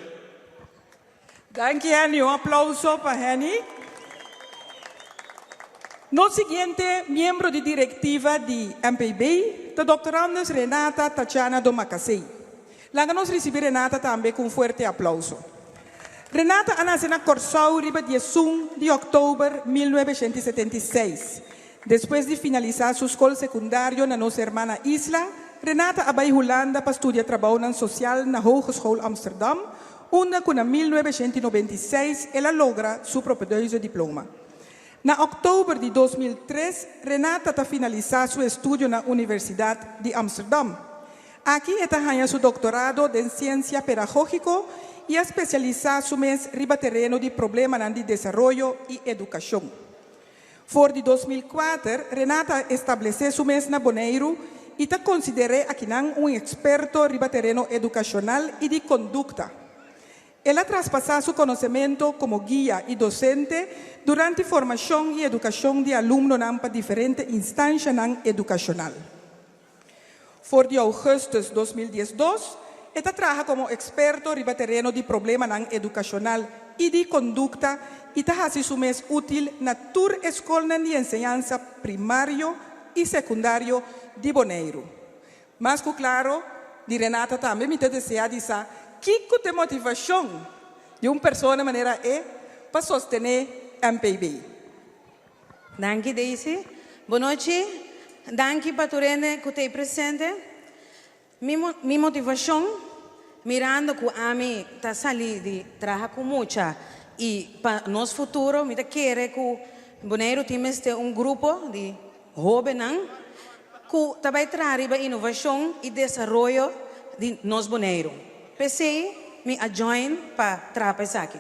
Danki Henny, un aplauso pa Henny. Nos siguiente miembro di directiva di MPB ta Doctorandus Renata Tatiana Domacassé. Laga nos ricibi Renata tambe cu un fuerte aplauso. Renata a nace na Corsou riba 11 di october 1976. Despues di finalisa su scol secundario na nos hermana isla, Renata a bay Hulanda pa studia trabounan social na Hogeschool Amsterdam, unda ku na 1996 el a logra su propedeuse diploma. Na òktober di 2003 Renata ta finalisá su estudio na Universidat di Amsterdam. Aki e ta haña su doktorado den siensia pedagógiko i a spesialisá su mes riba tereno di problemanan di desaroyo i edukashon. For di 2004 Renata a establesé su mes na Boneiru i ta konsider'é akinan un eksperto riba tereno edukashonal i di kondukta. El a traspasá su konosementu komo guia i dosente durante formashon i edukashon di alumnonan pa diferente instanshanan edukashonal. For di ougùstùs 2012 e ta traha komo eksperto riba tereno di problemanan edukashonal i di kondukta i ta hasi su mes útil na tur e skolnan di enseñansa primario i sekundario di Boneiru. Mas ku klaro, di Renata tambe mi ta deseá di sa kiko ta e motivashon di un persona manera e pa sostené MPB. Danki Daisy. Bon nochi. Danki pa tur hende ku ta ei presente. Mi mi motivashon mirando ku ami ta sali di traha ku mucha i pa nos futuro mi ta kere ku Boneiru tin mester un grupo di hóbennan ku ta bai traha riba inovashon i desaroyo di nos Boneiru. P'esei mi a join pa traha pa esaki.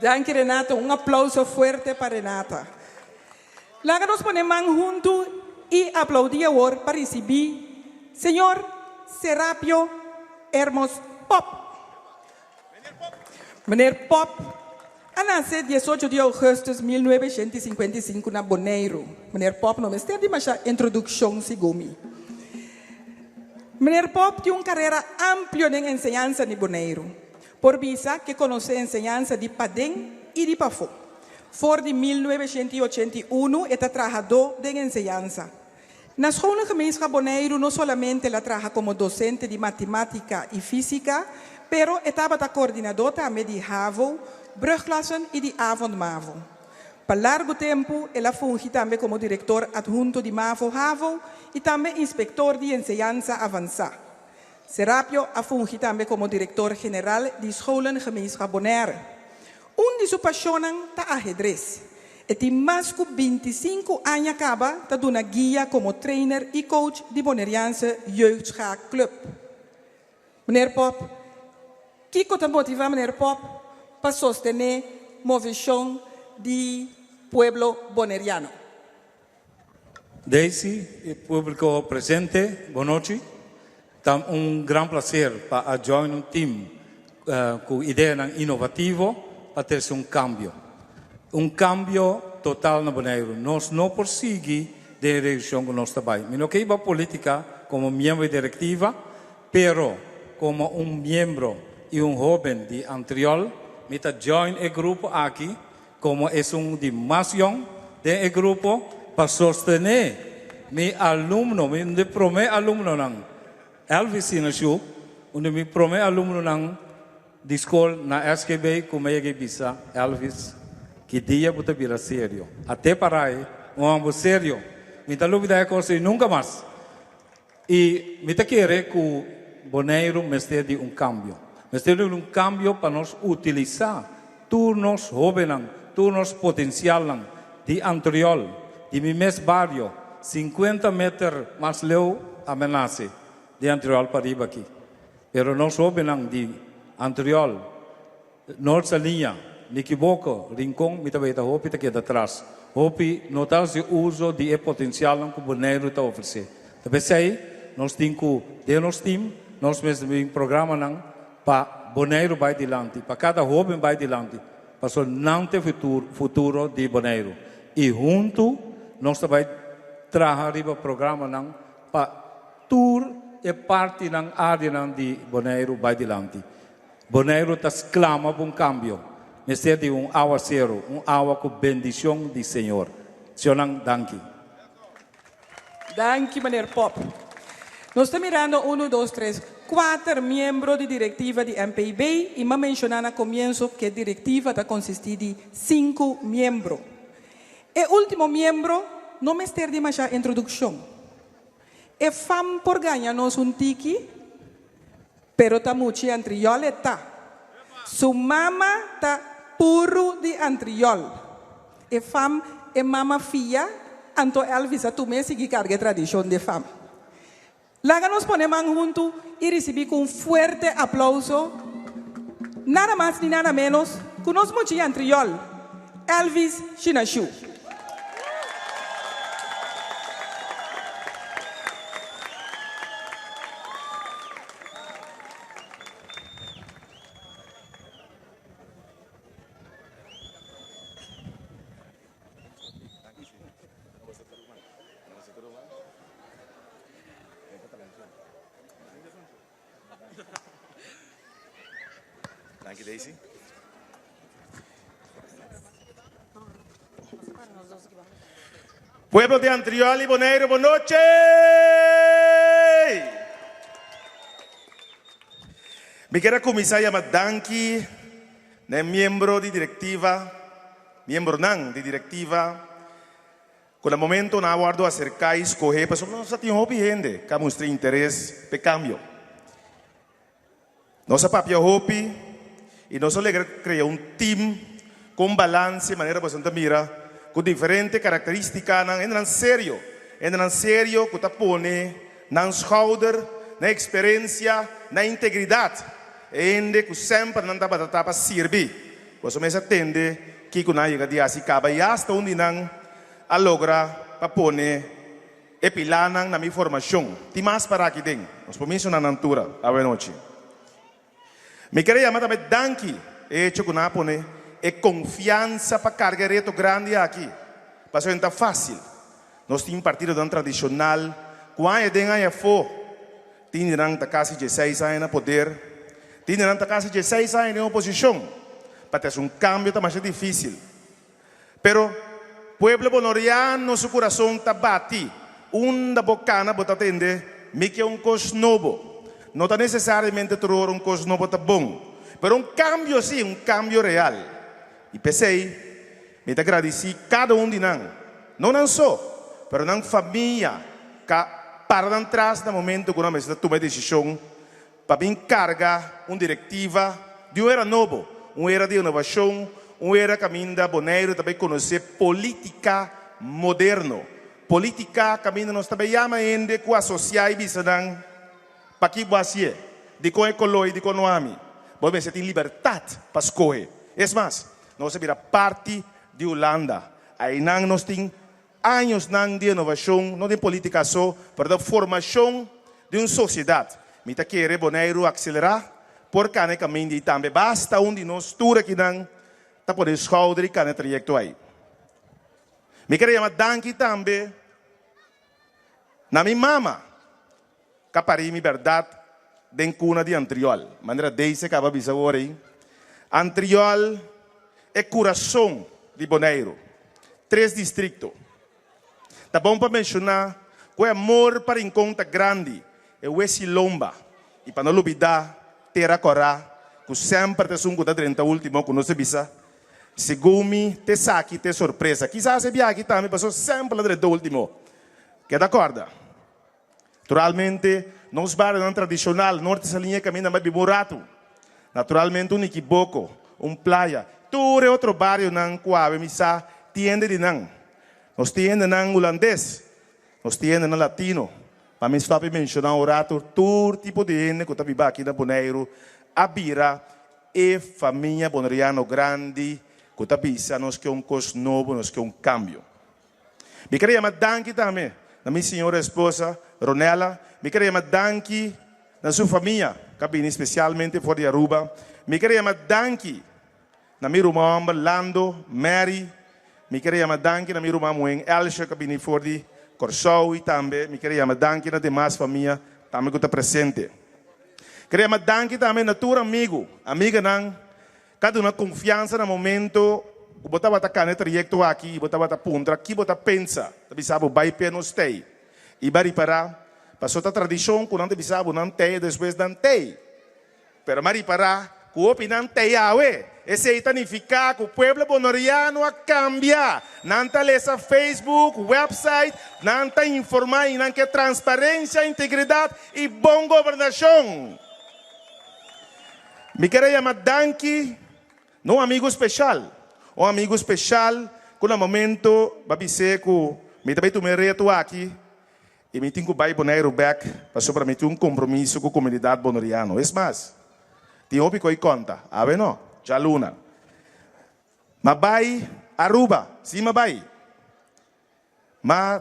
Danki Renata, un aplauso fuerte pa Renata. Laga nos pone man huntu i aplaudí awor pa risibí Señor Serapio Hermos Pop. Meneer Pop a nase 18 di ougùstùs 1955 na Boneiru. Meneer Pop no mester di masha introdukshon segun mi. Meneer Pop tin un karera amplio den enseñansa di Boneiru. Por bisa ke konosé enseñansa di paden i di pafó. For di 1981 e ta trahadó den enseñansa. Na Scholengemeenschap Boneiru no solamente el a traha komo dosente di matimátika i físika, pero e tabata koordinadó tambe di havo, brugklassen i di avond-mavo. Pa largu tempu el a fungi tambe komo direktor adhunto di mavo-havo i tambe inspektor di enseñansa avansá. Serapio a fungi tambe komo direktor general di Scholengemeenschap Bonaire. Un di su pashonnan ta ahedres. E tin mas ku 25 aña kaba ta duna guia komo trainer i coach di Boneriaanse Jeugdschaakclub. Meneer Pop, kiko ta motivá meneer Pop pa sostené moveshon di pueblo boneriano? Daisy y publico presente, bon nochi. Ta un gran placer pa a join un team cu ideanan innovativo pa trece un cambio. Un cambio total na Boneiru. Nos no por sigui den e direccion cu nos ta bay. Mi no ke iba politica como miembro di directiva, pero. komo un miembro i un hóben di Antriol, mi ta join e grupo aki komo esun di mas yòn den e grupo pa sostené mi alumno, mi un di promé alumnonan, Elvis Sinashu, un di mi promé alumnonan di skol na SGB ku mi a yega i bisa, Elvis, ki dia bo ta bira serio? Até parai, un hòmber serio. Mi ta lubidá e kos ei nunka mas. I mi ta kere ku Boneiru mester di un kambio. Mester di un kambio pa nos utilisá tur nos hóbennan, tur nos potensialnan di Antriol, di mi mes bario, sinkuenta meter mas leu a mi nase, di Antriol pariba aki. Pero nos hóbennan di Antriol, Noord Saliña, Nikiboko, Rincon, mi ta bay ta hopi ta keda tras. Hopi no ta haci uso di e potencialnan cu Boneiru ta ofrece. Ta p'esey nos tin cu den nos team nos mester bin programanan pa Boneiru bay dilanti, pa cada hoben bay dilanti, pasobra nan ta e futuro di Boneiru. Y hunto nos ta bay traha riba programanan pa tur e partinan, areanan di Boneiru bay dilanti. Boneiru ta sklama pa un kambio. Mester di un awaseru, un awa ku bendishon di Señor. Señornan, danki. Danki, meneer Pop. Nos ta mirando unu, dos, tres, kuater miembro di direktiva di MPB i m'a menshoná na komienso ku e direktiva ta konsistí di sinku miembro. E último miembro no mester di mashá introdukshon. E fam por gaña nos un tiki, pero ta muchi antriol e ta. Su mama ta puru di antriol. E fam e mama fia, anto Elvis a tum'é sigui karga e tradishon di e fam. Laga nos pone man huntu i risibí ku un fuerte aplouso nada mas ni nada ménos ku nos muchi antriol, Elvis Shinashu. Danki Daisy. Pueblo di Antriol y Bonaire, bon nochi! Mi kier a cuminsa yama danki na e miembro di directiva, miembronan di directiva, Ku na momento nan a wòrdu aserká i skohé pasobra nos a tin hopi hende ku a mustra interes p'e kambio. Nos a papia hopi i nos a logra krea un tim ku un balanse manera boso ta mira ku diferente karakterístikanan, hendenan serio, hendenan serio ku ta pone nan skouder, nan eksperensia, nan integridat, e hende ku semper nan tabata ta pa sirbi. Boso mes a tende kiko nan a yega di hasi kaba i asta un di nan a logra pa pone e pilánan na mi formashon. Tin mas para aki den. Nos por menshoná nan tura awenochi. Mi kere yama tambe danki e hecho ku nan a pone e konfiansa pa karga e reto grandi aki. Pasobra no ta fásil. Nos tin partidonan tradishonal ku aña den aña afó. Tin di nan ta kasi dieseis aña na poder, tin di nan ta kasi dieseis aña den oposishon. Pa trese un kambio ta masha difísil. Pero pueblo bonoriano su kurason ta bati. Unda bo kana bo ta tende, Mi ke un kos nobo. No ta nesesariamente tur ora un kos nobo ta bon, pero un kambio sí, un kambio real. I p'esei mi ta gradisí kada un di nan, no nan so, pero nan famia ka para nan tras na momento ku nan mester ta tuma e desishon pa bin karga un direktiva di un era nobo, un era di inovashon, un era kaminda Boneiru ta bai konosé polítika moderno, polítika kaminda nos ta bai yama hende ku asosiá i bisa nan, Paki bo hasié? Dikon e koló i dikon no ami? Bo mester tin libertat pa skohe. Es mas, nos a bira parti di Hulanda. Einan nos tin añosnan di inovashon, no den polítika so, pero den formashon di un sosiedat. Mi ta kere Boneiru akselerá por kana e kaminda i tambe basta un di nos tur akinan ta pone skouder i kana e trayekto ei. Mi kere yama danki tambe na mi mama. Ka parí mi bèrdat. den kuna di Antriol. Manera Daisy a kaba bisa awor ei, Antriol e kurason di Boneiru. Tres distrikto. Ta bon pa menshoná ku e amor pa Rincon ta grandi, e wesi lomba i pa no lubidá Tera Kòrá ku semper ta esun ku ta drenta último ku nos ta bisa, Segun mi ta esaki ta e sorpresa. Kisas e biaha aki tambe pasobra semper la drenta último. Keda kòrda. Naturalmente, nos barionan tradishonal, Norte Saliña kaminda bai biba un ratu. Naturalmente un Nikiboko, un Playa, tur e otro barionan ku awe mi sa tin hende di nan. Nos tin hendenan hulandes, nos tin hendenan latino. Pa mi stòp i menshoná un ratu tur tipo di hende ku ta biba aki na Boneiru a bira e famia boneriano grandi ku ta bisa nos ke un kos nobo, nos ke un kambio. Mi kere yama danki tambe na mi señora esposa Ronella. Mi kere yama danki na su famia ku a bini spesialmente for di Aruba. Mi kere yama danki na mi ruman homber Lando, Mary. Mi kere yama danki na mi ruman muhen Elsha ku a bini for di Kòrsou i tambe mi kere yama danki na demas famia tambe ku ta presente. Kere yama danki tambe na tur amigu, amiganan Ka duna konfiansa na momento ku bo tabata kana e trayekto aki i bo tabata puntra ki bo ta pensa, ta bisa bo bai p'e nos tei. I bo a ripará, paso ta tradishon ku nan ta bisa bo nan tei i despues nan tei. Pero mi a ripará ku hopi nan tei awe. Esei ta nifiká ku pueblo bonoriano a kambia. Nan ta lesa Facebook, website, nan ta informá i nan ke transparensia, integridat i bon gobernashon. Mi ker a yama danki na un amigu speshal, un amigu speshal ku na momento ba bis'é ku mi ta bai tuma e reto aki i mi tin ku bai Boneiru bèk pasobra mi tin un kompromiso ku komunidat boneriano. Es mas, tin hopi ku a konta, awe no, djaluna. M'a bai Aruba, sí m'a bai. M'a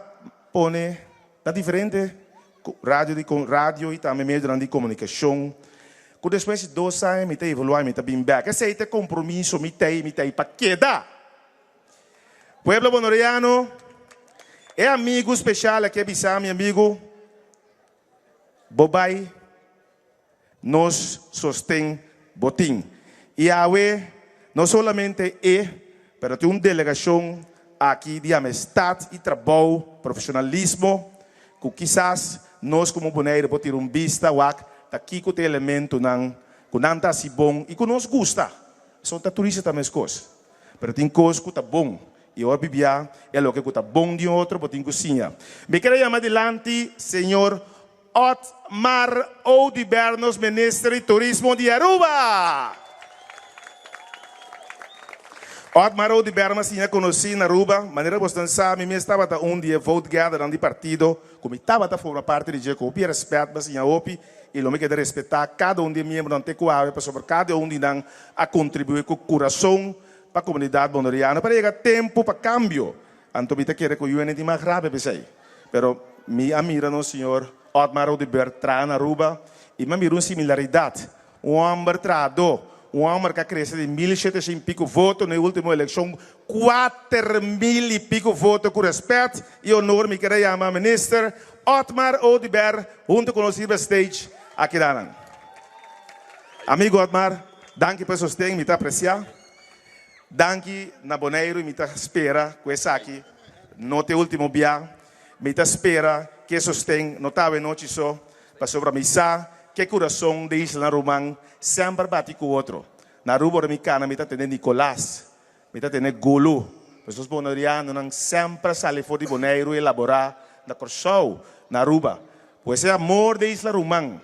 pone na diferente radio di radio y tambe medionan di comunicacion cu despues di dos aña mi ta evalua y mi ta bin bek. Esey ta e compromiso, mi ta ey, mi ta ey pa keda. Pueblo Bonoriano, e amigo special aki a bisa mi amigo, bo bay Nos sosten bo tin. I awe no solamente e, pero tin un delegacion aki di amistad i trabou, profesionalismo, cu kisas nos como Bonaire por tira un bista wak ta kico ta e elementonan cu nan ta haci bon i cu nos gusta. Pasobra ta turista ta mescos. Pero tin cos cu ta bon i ora bibia e loke cu ta bon di otro bo tin cu siña. Mi kere yama dilanti señor Otmar Oduber nos Minister di Turismo di Aruba. Otmar Oduber mi a siña conoci na Aruba. Manera bosnan sa mi mes tabata un di e vote gathernan di partido cu mi tabata forma parti di dje cu hopi respet mi a siña hopi y lo mi keda respeta cada un di e miembronan te cu awe pasobra cada un di nan a contribui cu curason pa comunidad boneriano pero a yega tempo pa cambio Anto mi ta kere ku yu tin mas rabia p'esei. Pero mi a mira nos señor Otmar Oduber traha na Aruba i mi a mira un similaridat. Un hòmber trahadó, un hòmber ku a krese di 1700 i piku voto na e último elekshon, 4000 i piku voto. Ku rèspèt i honor mi kere yama Minister Otmar Oduber huntu ku nos riba stage aki danan. Amigo Otmar, danki pa e sosten, mi ta apresiá. Danki na Boneiru y mi ta spera cu esaki no ta e ultimo bia. Mi ta spera cu e sosten no ta awe nochi so, pasobra mi sa cu e curason di islanan ruman semper bati cu otro. Na Aruba ora mi cana mi ta tende Nicolas, mi ta tende Gulu, pues nos bonerianonan semper a sali for di Boneiru y labora na Corsou, na Aruba. Pues e amor di e isla ruman,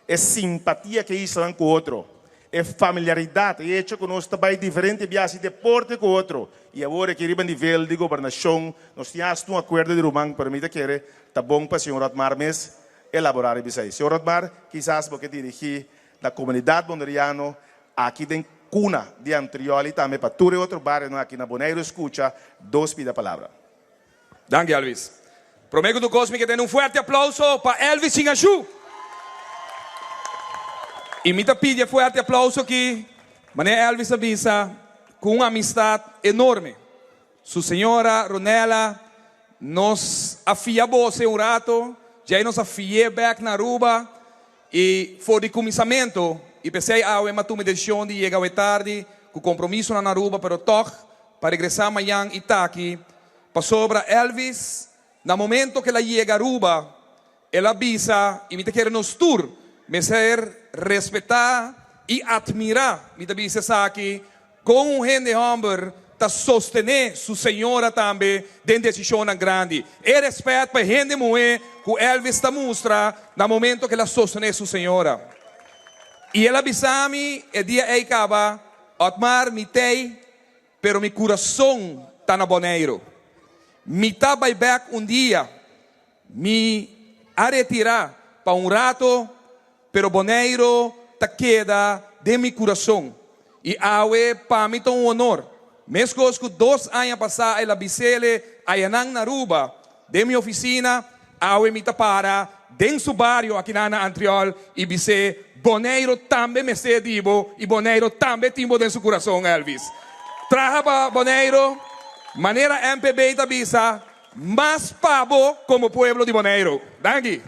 e simpatia cu e islanan cu otro, E familiaridat, e hecho ku nos ta bai diferente bia hasi deporte ku otro i awor aki riba nivel di gobernashon nos tin hasta un akuerdo di ruman, pero mi ta kere ta bon pa señor Otmar mes elaborá riba esei. Señor Otmar, kisas bo ke dirigí na komunidat boneriano aki den kuna di Antriol i tambe pa tur e otro barionan aki na Boneiru skucha dos pida palabra. Danki Elvis. Prome ku tur kos mi ke tene un fuerte aplauso pa Elvis Chingashu. I mi ta pidi e fuerte aplauso aki, manera Elvis a bisa, ku un amistat enorme. Su señora Ronella, nos a fia bos e un rato, djei nos a fi'é bek na Aruba. I for di kuminsamentu, i p'esei awe m'a tuma e desishon di yega awe tardi ku kompromisonan na Aruba pero tòg pa regresá mañan i t'aki pasobra Elvis na momento ku el a yega Aruba el a bisa i mi ta kere nos tur mester respetá i atmirá mi ta bisa esaki Kon un hende hòmber ta sostené su señora tambe den desishonnan grandi? E rèspèt pa e hende muhé ku Elvis ta mustra na momento ku el a sostené su señora. I el a bisa mi e dia ei kaba, Otmar, mi t'ei, pero mi kurason ta na Boneiru. Mi ta bai bèk un dia. Mi a retirá pa un rato, pero Boneiru ta keda den mi kurason. I awe pa mi ta un honor. Meskos ku dos aña pasá el a bis'ele ayanan na Aruba, den mi ofisina, awe mi ta para den su bario akinan na Antriol i bis'é, Boneiru tambe mester di bo i Boneiru tambe tin bo den su kurason, Elvis. Traha pa Boneiru, manera MPB ta bisa, Mas pa bo komo pueblo di Boneiru. Danki.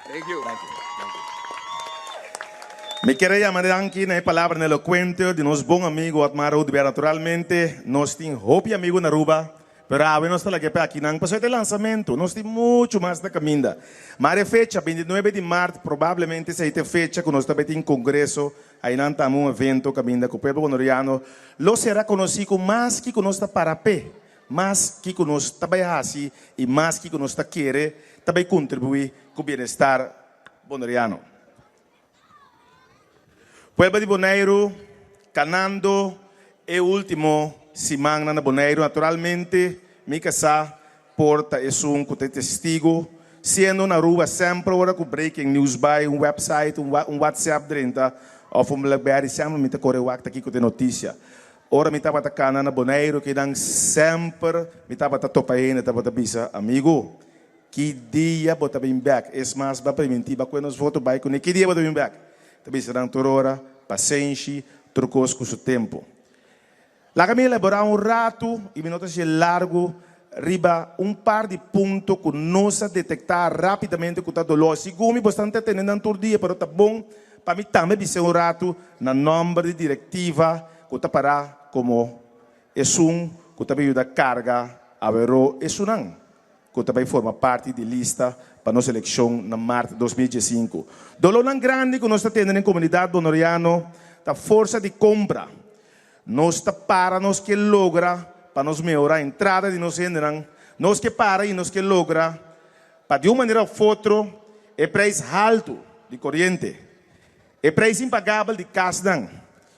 Thank you. Mi kier a yama danki na e palabranan elocuente di nos bon amigo Otmar Oduber. Naturalmente nos tin hopi amigo na Aruba, pero awe nos ta laga e pe akinan pasobra ta e lansamento. Nos tin mucho mas na caminda. Maar e fecha, 29 di maart, probablemente esei ta e fecha cu nos ta bay tin congreso. Ainan tambe un evento caminda cu pueblo Boneriano lo sera conoci cu mas kico nos ta para p'e. Mas kiko nos ta bai hasi i mas kiko nos ta kere ta bai kontribuí ku bienestar boneriano. Pueblo di Boneiru kanando e último simannan na Boneiru naturalmente mi kasá por ta esun ku ta e testigu siendo na Aruba semper ora ku breaking news bai un website un whatsapp drenta òf un blackberry semper mi ta kore wak ta kiko ta e notisia. Ora mi tabata kana na Boneiru kinan semper mi tabata topa hende tabata bisa, Amigu, ki dia bo ta bin bek? Es mas, bo a primintí bo a kue nos voto bai kuné, ki dia bo ta bin bek? Ta bisa nan tur ora, Pasenshi, tur kos ku su tempu. Laga mi elaborá un ratu, i mi no ta hasié largu, riba un par di punto ku nos a detektá rápidamente ku ta doló. Segun mi, bo esnan ta tende nan tur dia, pero ta bon pa mi tambe bis'é un ratu na nòmber di direktiva ku ta pará komo esun ku ta bai yuda karga aweró esunnan ku ta bai forma parti di lista pa nos elekshon na mart 2015. Dolónan grandi ku nos ta tende den komunidat bonoriano ta forsa di kompra. Nos ta para nos ke logra pa nos mehorá entrada di nos hendenan. Nos ke para i nos ke logra pa di un manera òf otro e preis haltu di koriente, e preis impagabel di kasnan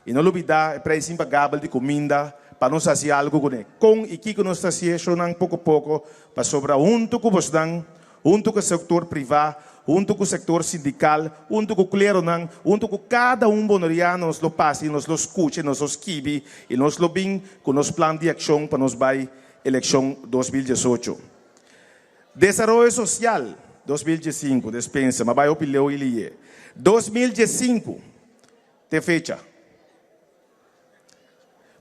i no lubidá e preis impagabel di kuminda pa nos hasi algu kuné. Kon i kiko nos ta hasi eshonan poko poko pasobra huntu ku bosnan huntu ku e sektor privá, huntu ku sektor sindikal, huntu ku kleronan, huntu ku kada un boneriano nos lo pasa i nos lo skucha i nos lo skibi i nos lo bin ku nos plan di akshon pa nos bai elekshon 2018. Desaroyo sosial 2015, despensa, m'a bai hopi leu i liye. 2015 t'e fecha.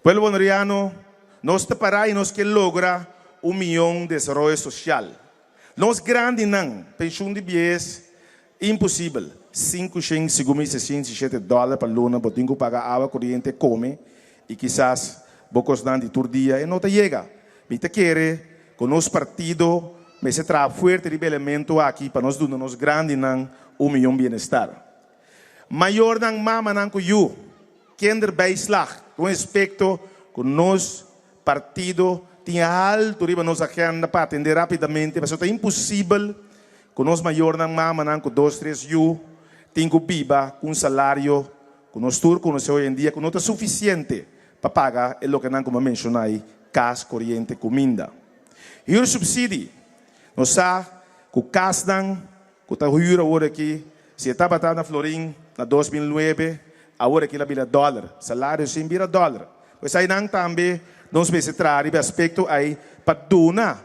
Pueblo Boneriano, nos ta pará i nos ke logra un miyon desaroyo sosial. Nos grandinan, penshun di biehes, imposibel. Sinku shen sigun mi sesenta i shete dòler pa luna bo tin ku paga awa, koriente, kome i kisas bo kosnan di tur dia e no ta yega. Mi ta kere ku nos partido mester traha fuerte riba e elemento aki pa nos duna nos grandinan un miyon bienestar. Mayornan, mamanan ku yu, kinderbijslag, ta un aspekto ku nos partido tin haltu riba nos agenda pa atendé rápidamente, pasobra ta imposibel ku nos mayornan, mamanan ku dos, tres yu tin ku biba ku un salario ku nos tur konosé hoy en dia ku no ta sufisiente pa paga e lokenan ku mi a menshoná ei, kas, koriente, kuminda. Huursubsidie, nos sa ku kasnan Ku ta huur awor aki, si e tabata na florin na 2009, awor aki el a bira dòler. Salario sin bira dòler. Pues einan tambe nos mester traha riba e aspekto ei pa duna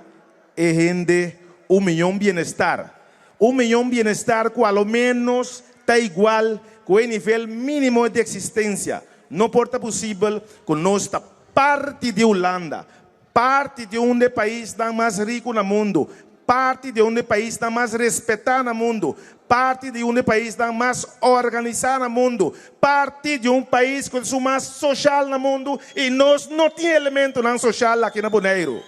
e hende un miyon bienestar. Un miyon bienestar ku a lo ménos ta igual ku e nivel mínimo di eksistensia. No por ta posibel ku nos ta parti di Hulanda, parti di un di e paisnan mas riku na mundu. Parti di un di e paisnan mas respetá na mundu, parti di un di e paisnan mas organisá na mundu, parti di un pais ku ta esun mas soshal na mundu i nos no tin elementonan soshal aki na Boneiru.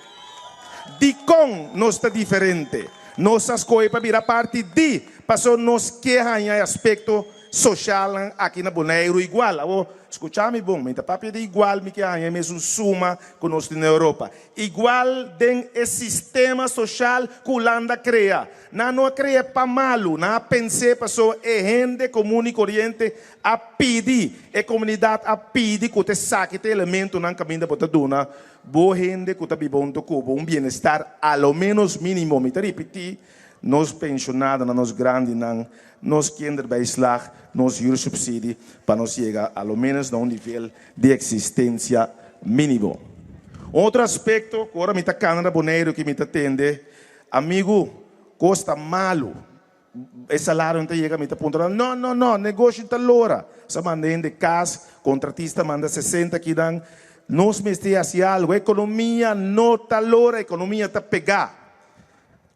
Dikon nos ta diferente? Nos a skohe pa bira parti di, pasobra nos ke haña e aspekto soshalnan aki na Boneiru igual. Awor, skucha mi bon, mi ta papia di igual, mi ke haña e mesun suma ku nos tin na Europa. Igual den e sistema soshal ku Hulanda krea. Nan no a krea pa malu, nan a pens'é pasobra e hende komun i koriente a pidi, e komunidat a pidi ku ta esaki ta e elementonan kaminda bo ta duna bo hende ku ta biba huntu ku bo un bienestar a lo ménos mínimo. Mi ta ripití, nos penshonadonan, nos grandinan, nos kinderbijslag, nos huursubsidie pa nos yega a lo ménos na un nivel di eksistensia mínimo. Un otro aspekto ku ora mi ta kana na Boneiru ki mi ta tende, amigu, kos ta malu, e salario no ta yega, mi ta puntra nan, no, no, no, negoshi ta lora, sa manda hende kas, kontratista manda sesenta kidan, nos mester hasi algu, ekonomia no ta lora, ekonomia ta pegá.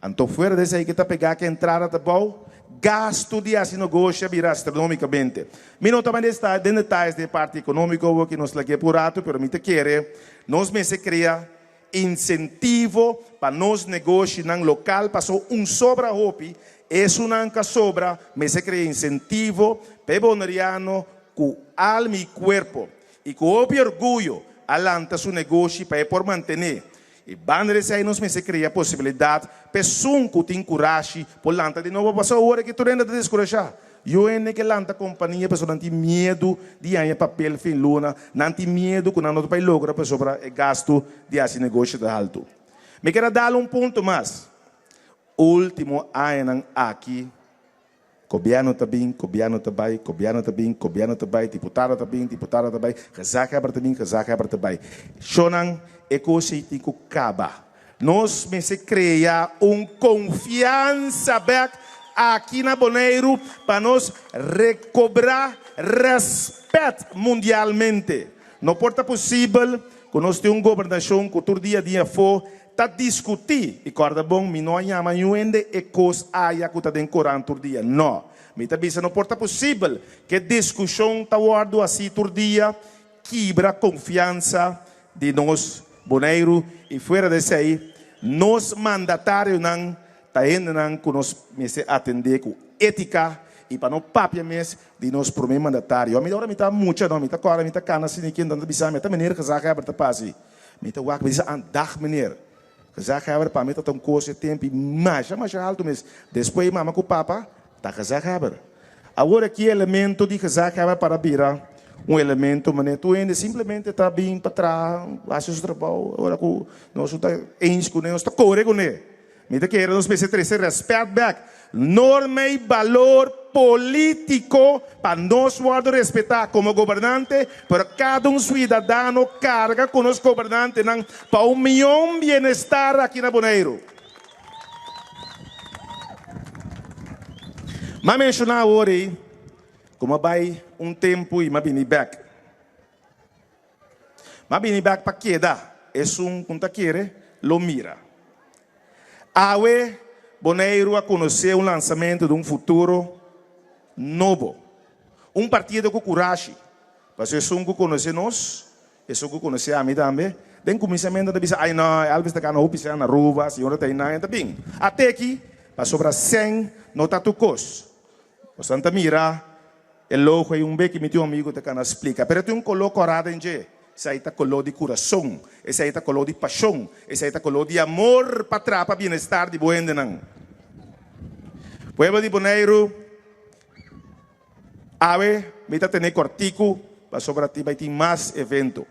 Anto fuera di esei ke ta pegá ku entrada ta bou, gastu di hasi negoshi a bira astronomikamente. Mi no ta bai den detayes di e parti ekonómiko awor ki nos lag'é por ratu, pero mi ta kere nos mester krea insentivo pa nos negoshinan lokal paso un sobra hopi, esunnan ka sobra mester krea insentivo pa e boneriano ku alma i kuerpo i ku hopi orguyo a lanta su negoshi pa e por mantené. I banda di esei nos mester krea posibilidat pa esun ku tin kurashi por lanta di nobo. Pasobra ora ki tur hende ta deskurashá, yu hende ke lanta kompania pasobra nan tin miedu di haña papel fin luna, nan tin miedu ku nan no ta bai logra pasobra e gastu di hasi negoshi ta haltu. Mi kier a dal un punto mas. Ultimo añanan aki Gobièrnu ta bin, gobièrnu ta bai, gobièrnu ta bin, gobièrnu ta bai, diputado ta bin, diputado ta bai, gezaghebber ta bin, gezaghebber ta bai. Shonnan, e kos ei tin ku kaba. Nos mester krea un konfiansa bèk aki na Boneiru pa nos rekobrá rèspèt mundialmente. No por ta posibel ku nos tin un gobernashon ku tur dia dia afó Ta diskutí, i kòrda bon, mi no a yama niun hende e kos aya ku ta den koran tur dia. Nò. Mi ta bisa no por ta posibel ku e diskushon ta wòrdu hasí tur dia, kibra konfiansa di nos Boneiru i fuera di esei nos mandatarionan ta hendenan ku nos mester atendé ku étika i pa no papia mes di nos promé mandatario. Ami ora mi ta mucha no, mi ta kòrda mi ta kana asina i kende ta bisa mi, ata meneer gezaghebber ta pasa. Mi ta wak, mi di an dag meneer. Gezaghebber pa mi ta ta un kos e tempi masha masha haltu mes. Despues mama ku papa ta gezaghebber. Awor aki e elemento di gezaghebber para bira un elemento manera tur hende simplemente ta bin pa traha, hasi su trabou. Ora ku nos no ta eens kuné nos ta kore kuné. Mi ta kere nos mester trese rèspèt bèk. Norma i balor polítiko pa nos wòrdu respetá komo gobernante, pero kada un suidadano karga ku nos gobernantenan pa un mion bienestar aki na Boneiru. M'a menshoná awor ei ku m'a bai un tempu i m'a bini bèk. M'a bini bèk pa keda. Esun ku ta kere lo mira. Awe Boneiru a konosé un lansamentu di un futuro nobo. Un partido ku kurashi. Pasobra esun ku konosé nos, esun ku konosé ami tambe, den kuminsamentu ta bisa, Ai no, Elvis ta gana hopi sèn na Aruba, señora ta einan, e ta bin. Ate aki, pasobra sèn no ta tur kos. Boso ta mira E logo ei un be ki mi tin un amigu ta kana splika, pero e tin un koló kòrá den dje. Esei ta koló di kurason, esei ta koló di pashon, esei ta koló di amor pa traha pa bienestar di bo hendenan. Pueblo di Boneiru, awe mi ta tene kòrtiku pasobra tin bai tin mas evento.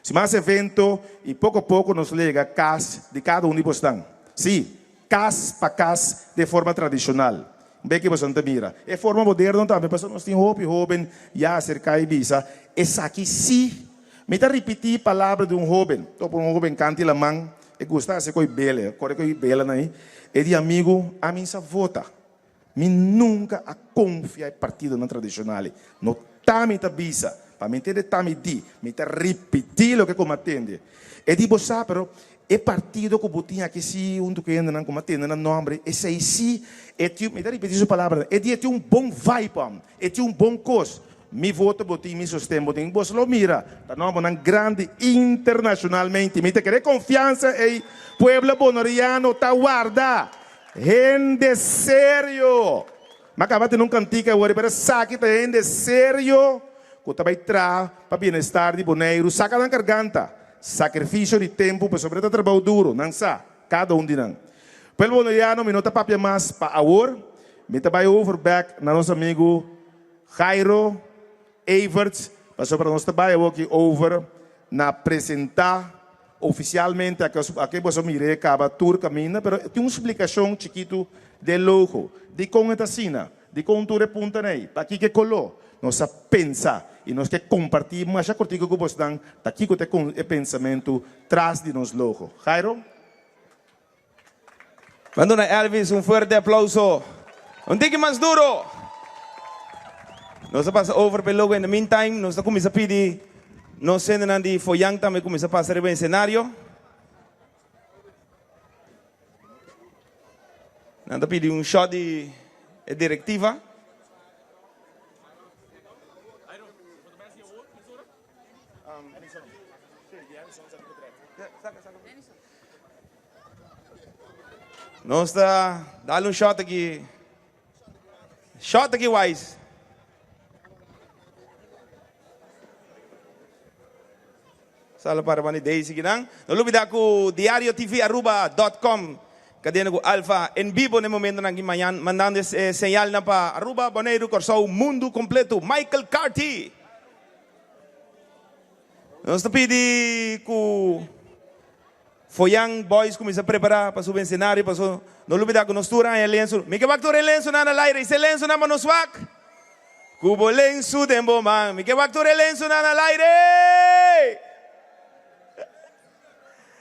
Si mas evento i poko poko nos lo yega kas di kada un di bosnan. Sí, Kas pa kas den forma tradishonal. Be ki boso ta mira. E forma moderno tambe pasobra nos tin hopi hoben ya aserka i bisa esaki si. Mi ta ripití palabra di un hoben. Topa un hoben kanti laman, e gusta hasi koi bele, kore koi belanan ei. E di amigu, ami sa vota. Mi nunka a konfia e partidonan tradishonal ei. No ta mi ta bisa, pa mi tende ta mi di. Mi ta ripití loke ku mi a tende. E di bo sa pero. E partido ku bo tin aki si huntu ku e hendenan ku mi a tende nan nomber, esei si e tin, mi ta ripití su palabranan, e di e tin un bon vibe am, e tin un bon kos. Mi voto bo tin, mi sosten bo tin. Boso lo mira, ta nombernan grandi internashonalmente. Mi ta kere konfiansa ei pueblo boneriano ta warda. Hende serio! Mi a kaba tene un kantika awor, pero esaki ta hende serio ku ta bai traha pa bienestar di Boneiru. Saka nan karganta. Sakrifisio di tempu pasobra e ta trabou duru, nan sa, kada un di nan. Pueblo boneriano, mi no ta papia mas pa awor, mi ta bai over bek na nos amigu Jairo Everts pasobra nos ta bai awoki over na presenta ofisialmente aki boso mir'é kaba tur kaminda, pero tin un splikashon chikitu den logo dikon e ta asina. Dikon tur e puntanan ei? Pa kiko e koló? Nos a pensa i nos ke kompartí masha kortiku ku bosnan ta kiko ta e pensamentu tras di nos logo. Jairo? Ban duna Elvis un fuerte aplauso. Un tiki mas duro! Nos a pasa over pa e logo. In the meantime, nos ta kuminsá pidi nos hendenan di Foyang tambe kuminsá pasa riba e esenario. Nan ta pidi un shot di e directiva. Nos ta dal un shot aki. Shot aki wise. Salo para banda di Daisy kinan. No lubida ku Diario TV Aruba dot com kadena ku Alfa en bibo na e momentonan aki mañan mandando e señalnan pa Aruba, Boneiru, Kòrsou, mundu kompleto. Michael Carty. Nos ta pidi ku Foyan Boys kuminsa prepara pa subi ensenario paso no lubida ku nos tur haña lensu. Mi ke wak tur e lensunan na laire. Is'e lensunan pa nos wak. Ku bo lensu den bo man. Mi ke wak tur e lensunan al aire!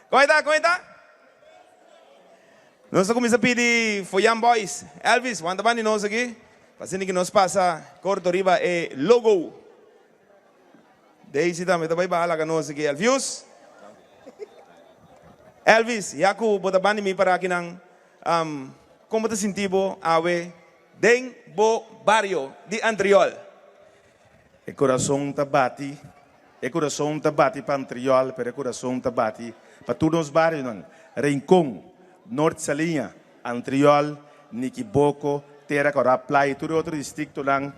Kon e ta? Kon e ta? Nos ta kuminsa pidi Foyan Boys. Elvis, wanta ban di nos aki. Pa asina ki nos pasa korto riba e logo. Daisy tambe ta bai baha laga nos aki. Elvius? Elvis, ya ku bo ta ban di mi para akinan, kon bo ta sinti bo awe Den bo bario di Antriol. E kurason ta bati, e kurason ta bati pa Antriol, pero e kurason ta bati pa tur nos barionan, Rincon, Noord Saliña, Antriol, Nikiboko, Tera Kòrá, Playa i tur e otro distriktonan.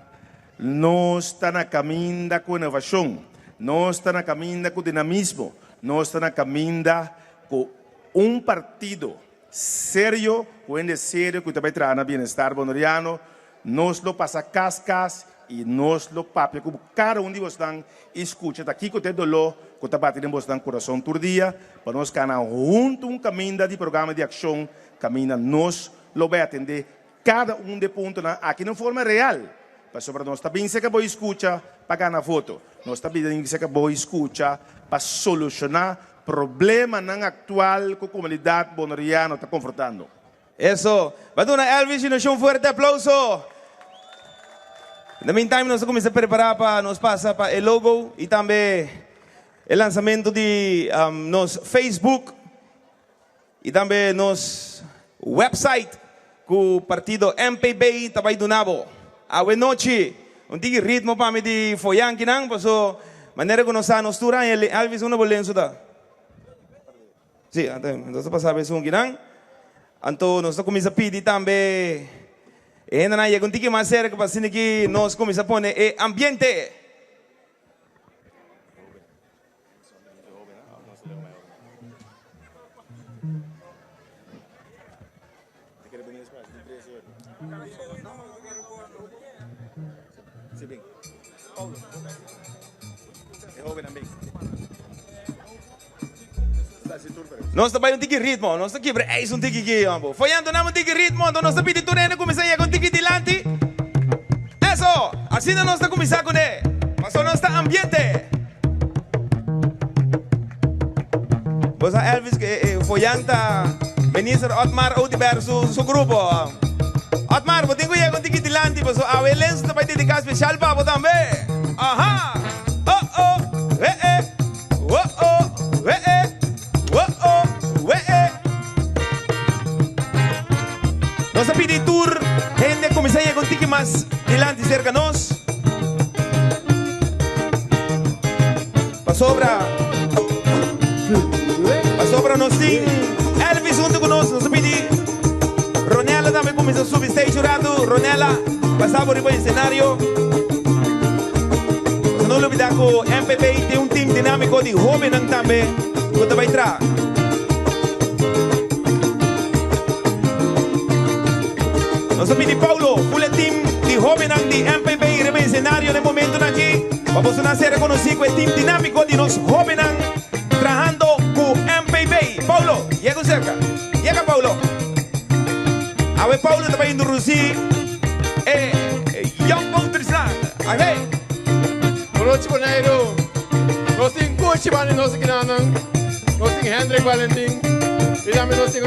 Nos ta na kaminda ku inovashon, nos ta na kaminda ku dinamismo, nos ta na kaminda ku un partido Serio, ku hende serio ku ta bai traha na bienestar boneriano, nos lo pasa kas kas i nos lo papia ku kada un di bosnan i skucha ta kiko ta e doló ku ta bati den bosnan kurason tur dia pa nos kana huntu un kaminda di programa di akshon kaminda nos lo bai atendé kada un di e puntonan aki na un forma real pasobra nos ta bin serka bo i skucha pa gana voto, nos ta bin serka bo i skucha pa solushoná Problemanan aktual ku komunidat boneriano ta konfrontando. Eso. Ba duna Elvis y Noshon un fuerte aplauso. In the meantime nos ta cuminsa prepara pa nos pasa pa e logo y tambe e lansamento di nos Facebook y tambe nos website cu partido MPB ta bay duna bo awe nochi. Un tiki ritmo pa mi di foyankinan paso manera cu nos sa nos tur aña Elvis unda bo lensu ta? Si, nos ta pasa pa esunkinan. Anto nos ta cuminsa pidi tambe e hendenan yega un tiki mas cerca pa asina ki nos cuminsa pone e ambiente. Nos ta bai un tiki ritmo, nos ta kibra ijs un tiki ki, hombo. Foyando nam un tiki ritmo, anto nos ta pidi tur hende kuminsá yega un tiki dilanti. Eso! Asina nos ta kuminsá kuné. Paso nos ta ambiente. Bo sa Elvis Foyan ta Minister Otmar Oduber su su grupo. Otmar, bo tin ku yega un tiki dilanti paso awe e lensu ta bai dediká spesial pa bo tambe. Aha! Oh oh! Eh eh! Oh oh! Eh eh! Oh oh! Nos a pidi tur hende kuminsá yega un tiki mas dilanti serka nos. Pasobra, pasobra nos tin Elvis huntu ku nos. Nos a pidi Ronella tambe kuminsá subi stage un ratu. Ronella, pasa bo riba esenario. Pasobra no lubidá ku MPB tin un team dinámiko di hóbennan tambe ku ta bai traha. Nos a pidi Paulo full e team di hóbennan di MPB riba esenario na e momentunan aki pa bosonan ser rekonosí ku e team dinámiko di nos hóbennan trahando ku MPB. Paulo, yega un serka. Yega Paulo. Awe Paulo ta bai introdusí e Young Voters-nan. Ahe. Bonochi Boneiru. Nos tin Gucci banda di nos akinanan. Nos tin Hendrik Valentin. I tambe nos tin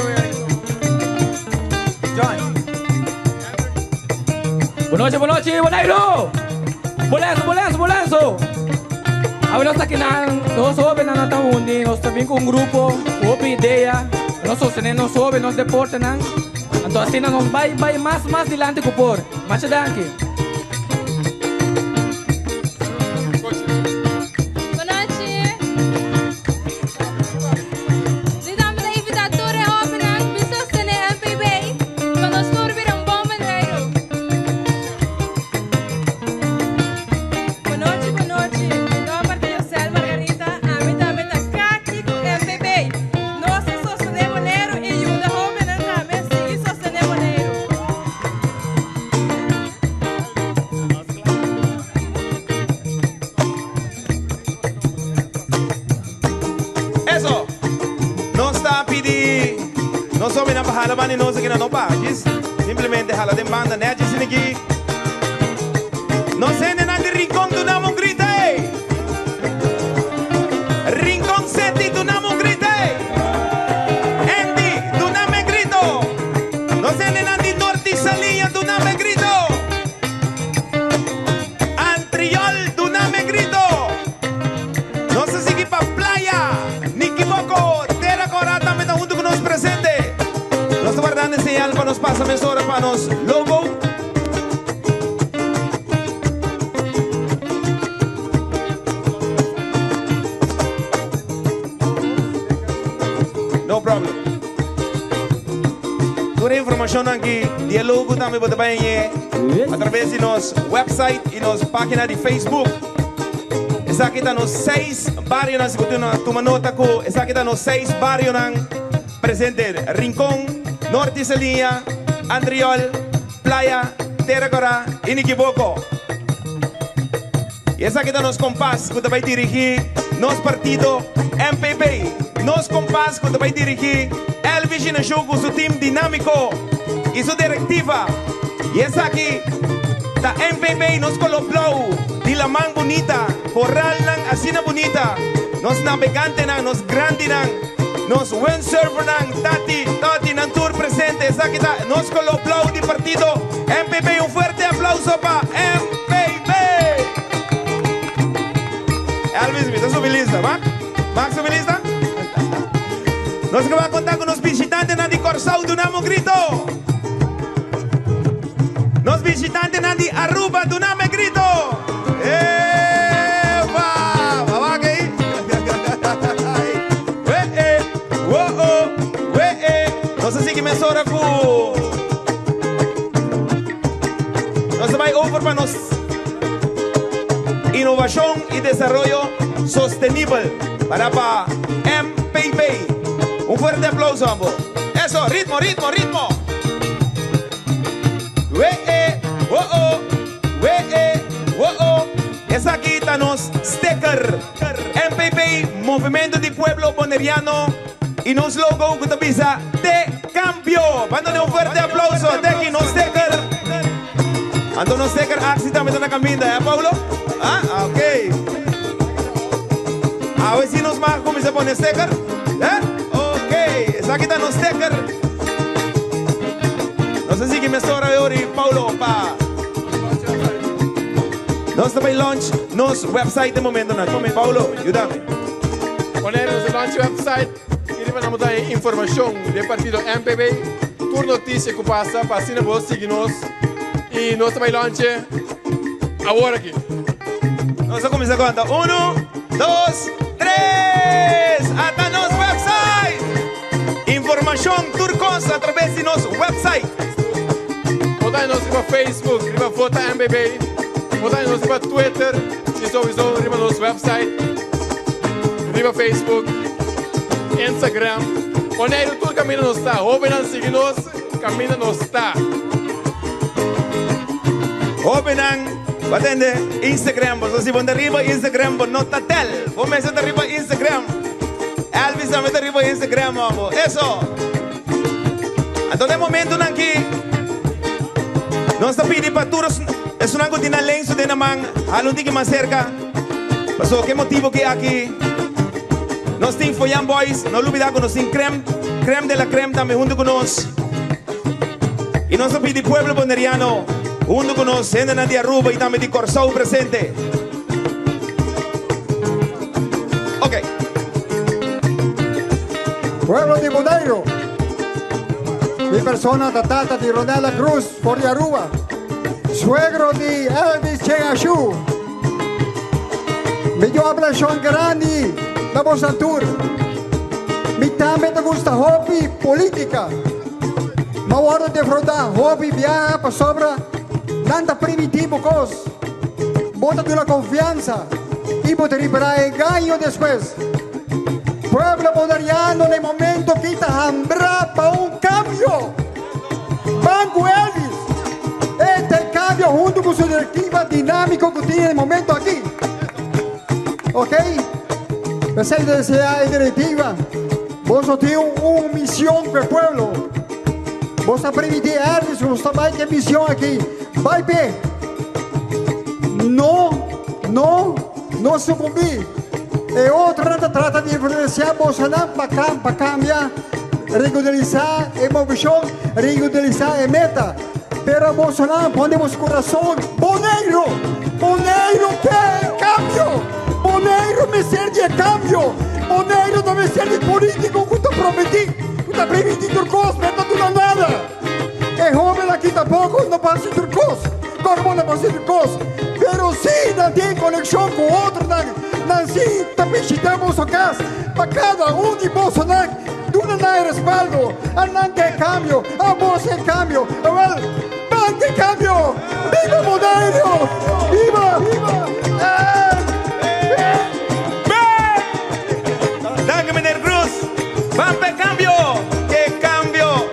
John. Bonochi, bonochi, Boneiru! Bolenso, bolenso, bolenso! Awe nos ta akinan, nos hóbennan nan ta hundi, nos ta bin ku un grupo, ku hopi idea, nos sostené nos hóben, nos deportenan. Anto asina nos bai bai mas mas dilanti ku por. Masha danki. Bonochi. Mi tambe ta invita tur e hobennan bin sostene MPB pa nos tur bira un bon Boneiru. Bonochi bonochi, mi nomber ta Yosel Margarita, ami tambe ta kaki ku MPB. Nos ta sostene Boneiru i yuda hobennan tambe sigui sostene Boneiru. Eso! Nos ta pidi nos hobennan pa hala banda di nos aki na no pa djis simplemente hala den banda netjes aki. Nos hendenan di Rincon dunam un grita ey! Rincon City dunam un grita ey! Andy dunam e grito! Nos hendenan di Norte Saliña dunam e grito! Antriol dunam e grito! Nos ta sigui pa Playa, Nikiboko, Tera Kora tambe ta huntu ku nos presente. Nos ta wardando e señal pa nos pasa mesora pa nos logo. No problem. Tur e informashonnan aki di e logo tambe bo ta bai hañ'é atraves di nos website i nos página di Facebook. Esaki ta nos seis barionan, si bo tuma nota ku esaki ta nos seis barionan presente, Rincon, Norte Saliña, Antriol, Playa, Tera Kora i Nikiboko. I esaki ta nos kompas ku ta bai dirigí nos partido MPB. Nos kompas ku ta bai dirigí Elvis Ginacion ku su tim dinámiko i su direktiva. I esaki ta MPB, nos koló blou di laman bunita, koralnan asina bunita, nos nabegantenan, nos grandinan, nos windsurfernan, Tati, Toti, nan tur presente. Esaki ta nos koló blou di partido MPB. Un fuerte aplauso pa MPB! Elvis, mi ta subi lista. Max? Max subi lista? Nos ke bai konta ku nos bishitantenan di Kòrsou dunam un grito! Nos bishitantenan di Aruba dunam e grito! Epa! Wak ei! We e! Wo o! We e! Nos a sigui mesora ku. Nos ta bai over pa nos Innovacion y Desaroyo Sostenibel para pa MPB. Un fuerte aplauso ambo. Eso, ritmo, ritmo, ritmo. We e, wo o, we e, wo o. Esaki ta nos sticker. MPB, Movimento di Pueblo Boneriano y nos logo cu ta bisa Te Cambio. Ban done un fuerte aplauso. Te aki nos sticker. Anto nos sticker actie tambe ta na caminda, eh Paulo? Ah, ok. Awe si nos mag cuminsa pone sticker. Eh? Ok, esaki ta nos sticker. Nos a sigui mesora yori, Paulo, pa. Nos ta bay launch nos website den momentonan. Paulo, yudami. Wanneer nos launch website, i riba nan bo ta haña informashon di e partido MPB. Tur notisia ku pasa pa asina bo sigui nos i nos ta bai launche awor aki. Nos a kuminsá konta, Unu, dos, tres! Ata nos website! Informashon tur kos a traves di nos website. Bo ta nos riba Facebook, riba Vota MBB, bo ta nos riba Twitter i souiso riba nos website, riba Facebook, Instagram. Boneiru tur kaminda nos ta. Hóbennan sigui nos kaminda nos ta. Hóbennan, bo a tende Instagram, bo si bo no ta riba Instagram bo no ta tel. Bo mester ta riba Instagram. Elvis tambe ta riba Instagram amo. Eso! Anto den momentonan ki nos ta pidi pa tur esunnan ku tin nan lensu den nan man hala un tiki mas serka. Pasobra ke motibo ki aki nos tin Foyan Boys, no lubida ku nos tin Crème, Crème de la Crème tambe huntu ku nos. I nos ta pidi pueblo boneriano huntu ku nos, hendenan di Aruba i tambe di Kòrsou presente. Ok. Pueblo di Boneiru, mi persona ta tata di Ronella Cruz for di Aruba, suegro di Elvis Chen Ashu. Mi yu ablashon grandi na boso tur. Mi tambe ta gusta hopi politica. Ma wordo defrauda hopi biaha pasobra nan ta primiti bo kos. Bo ta duna konfiansa i bo ta ripará e engaño despues. Pueblo boneriano na e momento aki ta hambrá pa un kambio. Ban ku Elvis! E ta e kambio huntu ku su direktiva dinámiko ku tin na e momento aki. Ok? P'esei ta deseá e direktiva, boso tin un mision ku e pueblo. Boso a primintí Elvis ku boso ta bai ku e mision aki. Bai p'e! No, no, no sukumbí. E otronan ta trata di influensiá bosonan pa pa kambia, regularisá e movishon, regularisá e meta. Pero bosonan pone boso kurason, Boneiru! Boneiru ke e kambio! Boneiru mester di e kambio! Boneiru no mester di polítiko ku ta prometí, ku ta primintí tur kos, pero ta duna nada! E hoben aki tampoco no por haci tur cos, con bo no por haci tur cos, pero si nan tin conexion cu otronan, nan si ta bishita boso cas, pa cada un di bosonan duna nan e respaldo, a nan ke e cambio, a bos e cambio, awel, ban ke cambio! Biba Boneiru! Biba! Danki meneer Cruz. Ban p'e cambio! Ke cambio!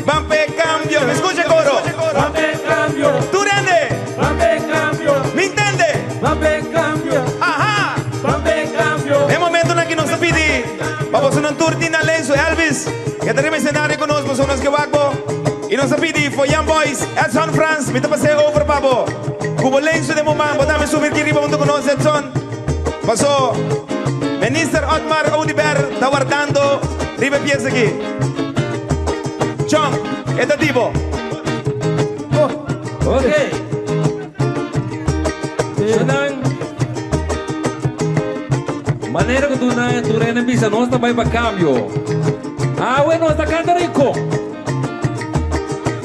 Ban p'e cambio. Mi scucha coro. Ban p'e cambio. Tur hende. Ban p'e cambio. Mi ntende. Ban p'e cambio. Aha. Ban p'e cambio. E momentonan ki nos ta pidi pa bosonan tur tin nan lensu. Elvis, ke ta riba escenario ku nos, boso nos ke wak bo. I nos ta pidi for Young Boys, Edson Frans, mi ta pas'é over pa bo. Ku bo lensu den bo man, bo tambe subi aki riba huntu ku nos, Edson. Paso, Minister Otmar Oduber ta wardando riba e pies aki. Chong, e ta di bo. Ok. Shonan, manera ku tur nan tur hende bisa nos ta bai pa kambio. Awe nos ta kanta Rincon.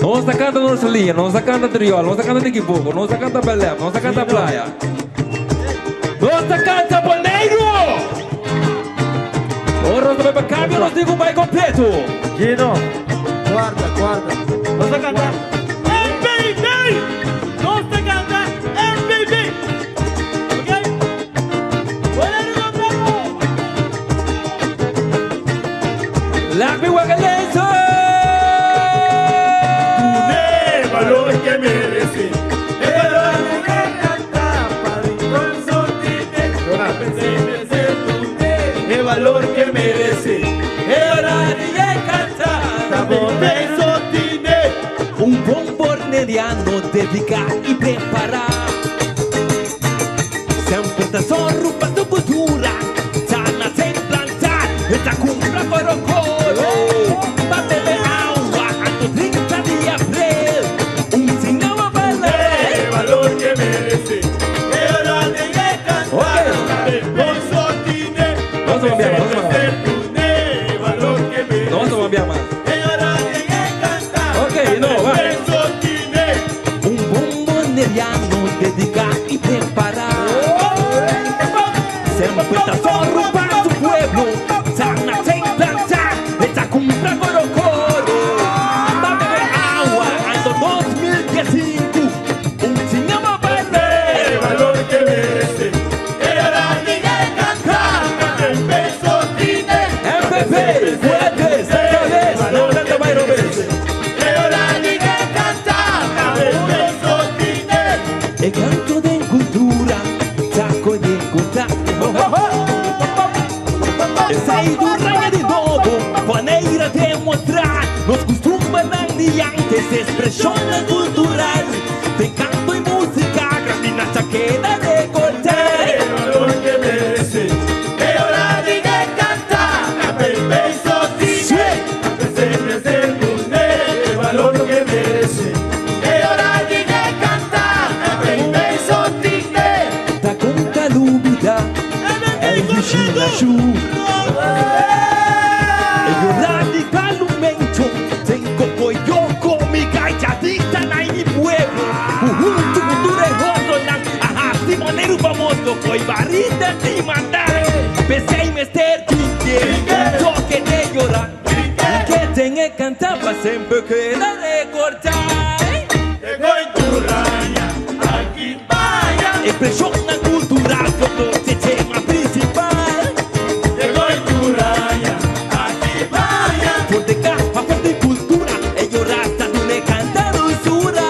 Nos ta kanta Norselia, nos ta kanta Triol, nos ta kanta Nikiboko, nos ta kanta Belém, nos ta kanta Playa. Nos ta kanta Boneiru! Ora nos ta bai pa kambio nos tin ku bai kompleto. Gino, guarda, guarda. Nos ta kanta MPB! Nos ta kanta MPB! Ok? Boneiru nos bravo! Laat mi wak e lenso! Dun'e balor ke merece. E balor ku e kanta pa Rincon sortite. E balor ke merece. E ora di e kanta. Ta bon penso tine. Un bon borneriano dediká i prepará. Semper ta sòru pa su kultura ta na den plantá. E ta kumpra korokoro pa bebe awa anto 30 di aprel un signo a bala. E balor ke merece e ora den e kanta. Bon sortine. Nos ta bambia mas, nos ta bambia. E balor ke merece. Nos ta bambia mas. E ora den e kanta. Komediantes, ekspreshonnan kultural, den kanto i músika, Grandinacha keda rekordá. E valor ke merese, e ora di ke kanta, MPB sostiene, sempre se e valor ke merese, e ora di ke kanta, MPB sostiene. Ta konta lubida, Elvis Gina Shu. E radicalumento, tengo yo con mi galladita na mi pueblo. Junto con tu rejoto, ajá, timonero famoso, coi barita ti matar. Pensé y me ser toque de llorar. Que tenga cantar pa sempre queda recordar. Expresión cultural como tema principal. Por de caja, fuerte cultura, ellos rata de canta dulzura.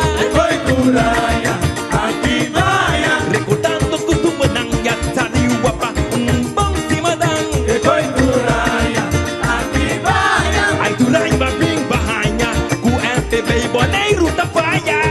Recordando costumbre nan ya sali guapa, un bon simadán. Ay tu raiva bing bahaña, QMPB Boneiru tapaya.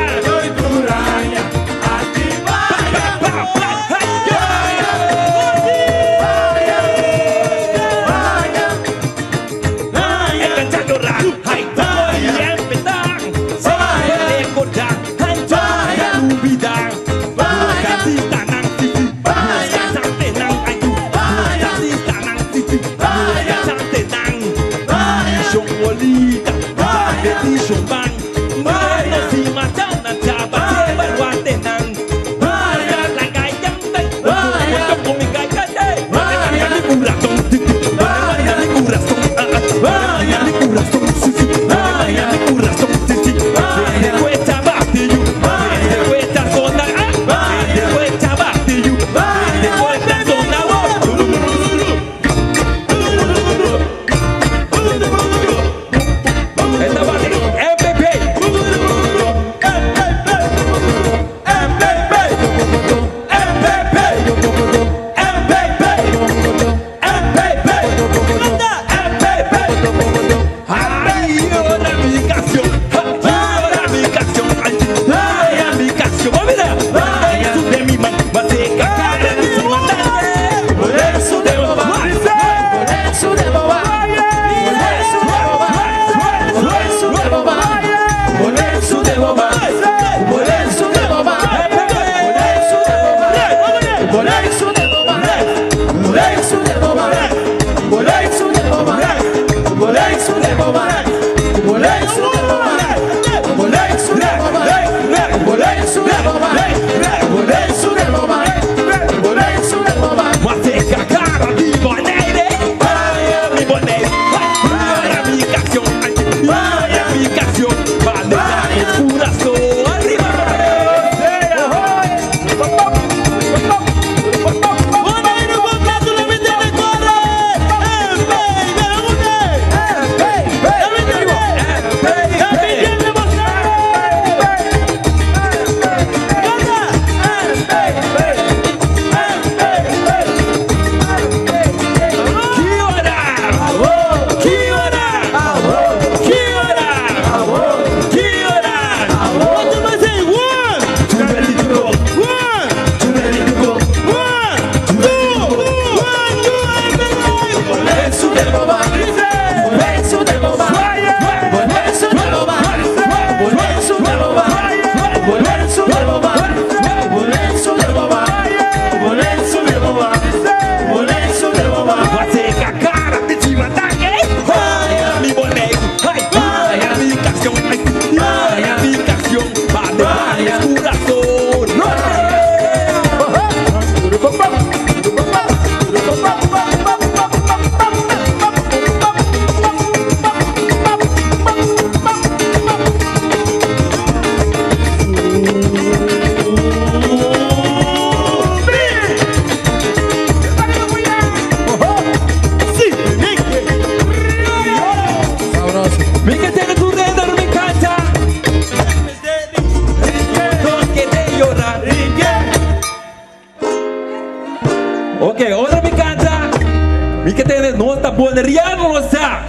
Mi que tene nota boneriano lo sa.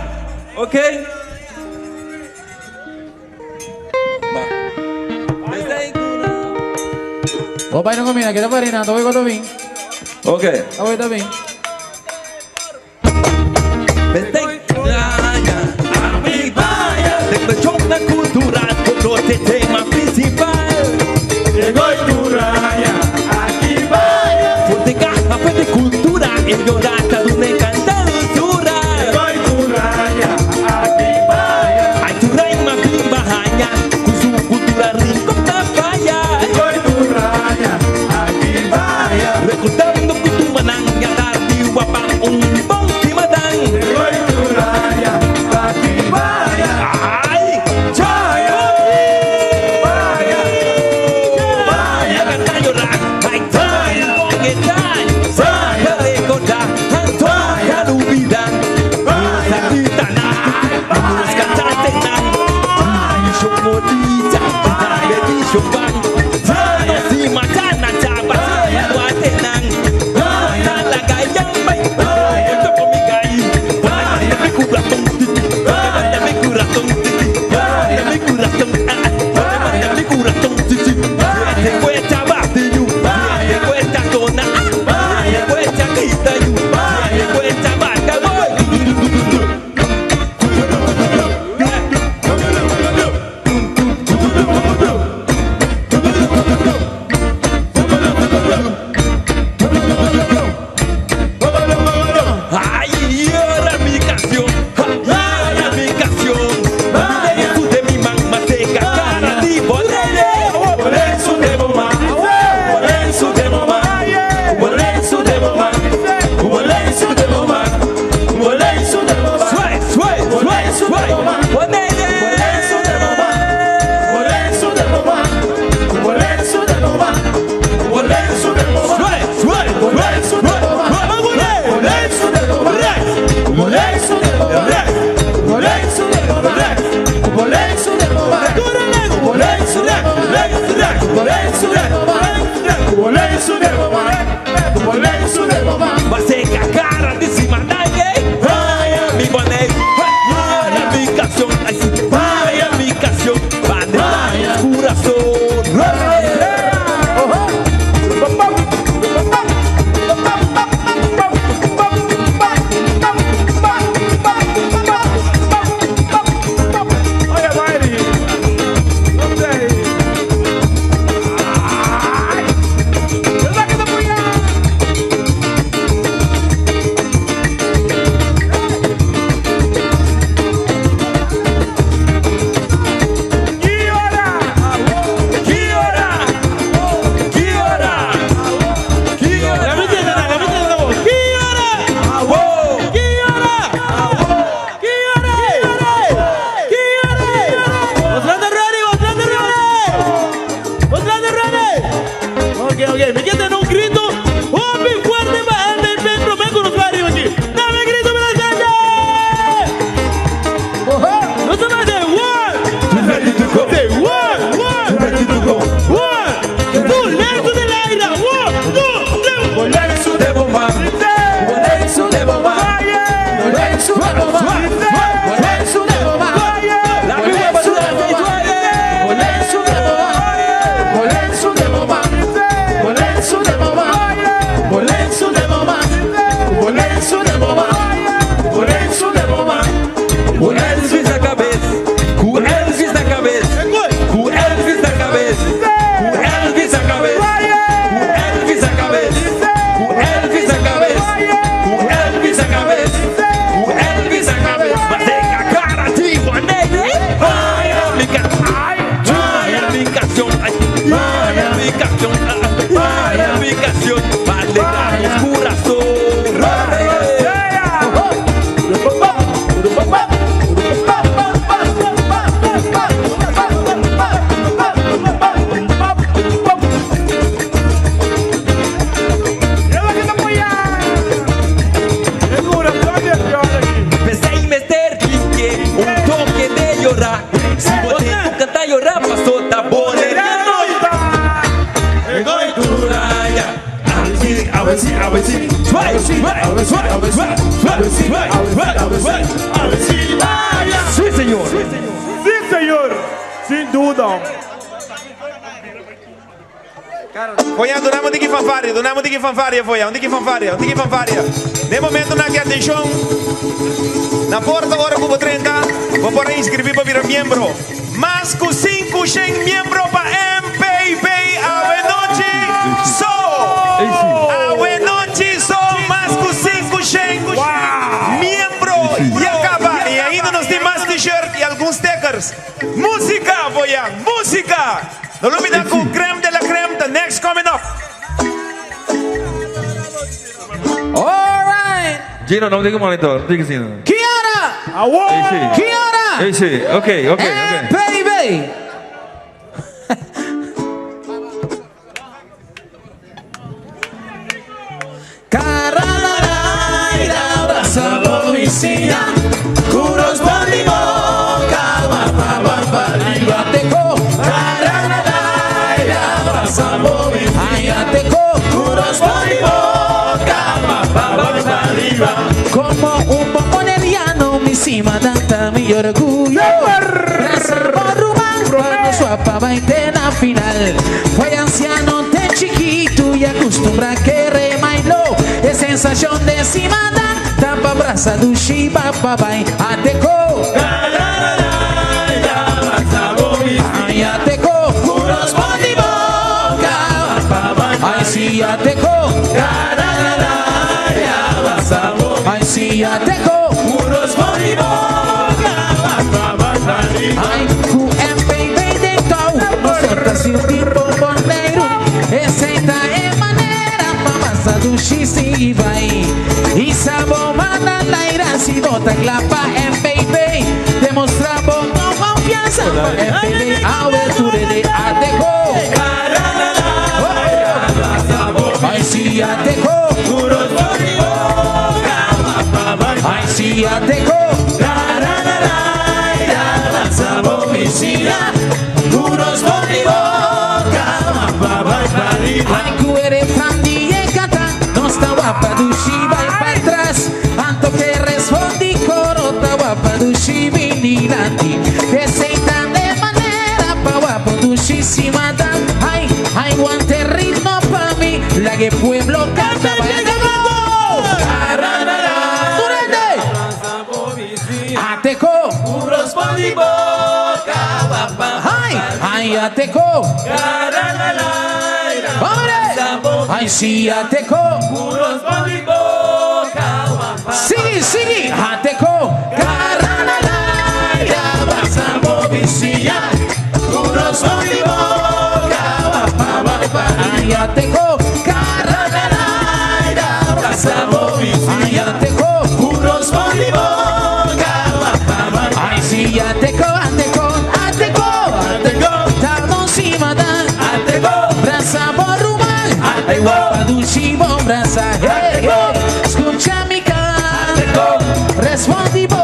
Ok? Bo bai no kumina, kita pari nan, tawai kota bin. Ok. Tawai ta bin. Sí, señor. Sin duda. Foya, dunami un tiki fanfaria, dunami un tiki fanfaria, Foya, un tiki fanfaria, un tiki fanfaria. Den momentonan aki, atencion, na porta ora cu bo drenta, bo por a inscribi pa bira miembro. Mas cu 500 miembro pa MPB awe nochi so! Awe nochi so mas cu 500 miembro ya caba y ainda nos tin mas t-shirt y algun stickers. Musica, Foya, musica! No lo bida cu Crème de la Crème ta next coming up. Alright. Gino, no tin monitor, no tin asina. Ki ora? Ey, si. Ki ora? Ey, si. Ok, ok, ok. Baby. Como un boneriano, mi cima danta mi orgullo. Brasa bo ruman, pa nos wapa bai te na final. Fue anciano te chiquito y acostumbra que remailo. E sensación de cima dan, tapa brasa dushi pa bai ateco. Ay, ateco, puros boca. Ay, sí, ateco. Ay, sí, ateco. Puros boca. Ay, ku MPB den tou. Nos ta sinti Boneiru. Esei ta e manera pa pasa dushi si bai. I sabo manda laira si bo ta kla pa MPB. Demostrá bo konfiansa pa MPB. Awe tur hende ateco. Ay si ateco. Ay si ateco. Ay ku e refran di e kanta. Nos ta wapa dushi bai patras. Anto ke respondi koro ta wapa dushi bini dilanti. Esei ta e manera pa wapa dushi si mata. Ay, ay wanta e ritmo pa mi. Laga e pueblo kanta bai Tur hende! Ateco! Ay, ay ateco! Hombre! Ay si ateco! Sigui, sigui! Ateco! Ay ateco! Ay ateco! Ay si ateco, ateco, ateco, ateco, ta nos mata, ateco, brasa bo ruman, ay wapa dushi bo brasa, hey, hey, skucha mi kanto, respondi bo,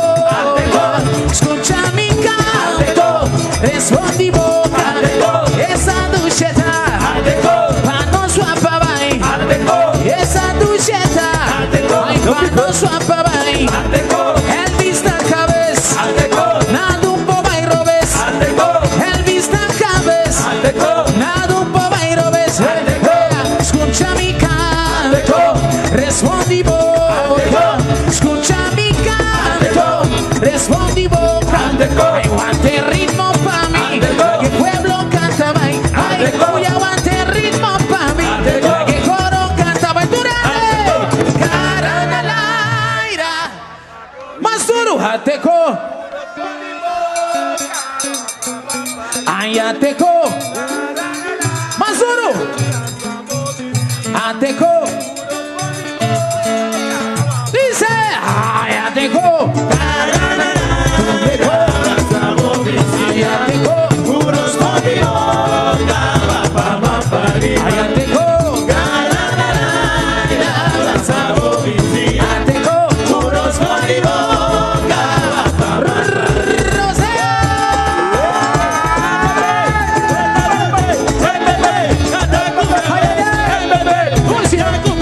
skucha mi kanto, respondi bo, esa dusheta, pa nos wapa bai, esa dusheta, ay pa nos wapa bai, Elvis na kabes, nada un po bai robes, Elvis na kabes, nada un po bai robes, hey, hey, skucha mi kanto, respondi bo, skucha mi kanto, respondi bo, ay wanta e ritmo pa mi, e pueblo kanta bai, ay uy wanta e ritmo pa mi, e koro kanta bai, tur hende, kara na laira, mas duru, ateco, ay ateco, mas duru, ateco, dice, ay ateco, ay ateco, ay ateco, ateco,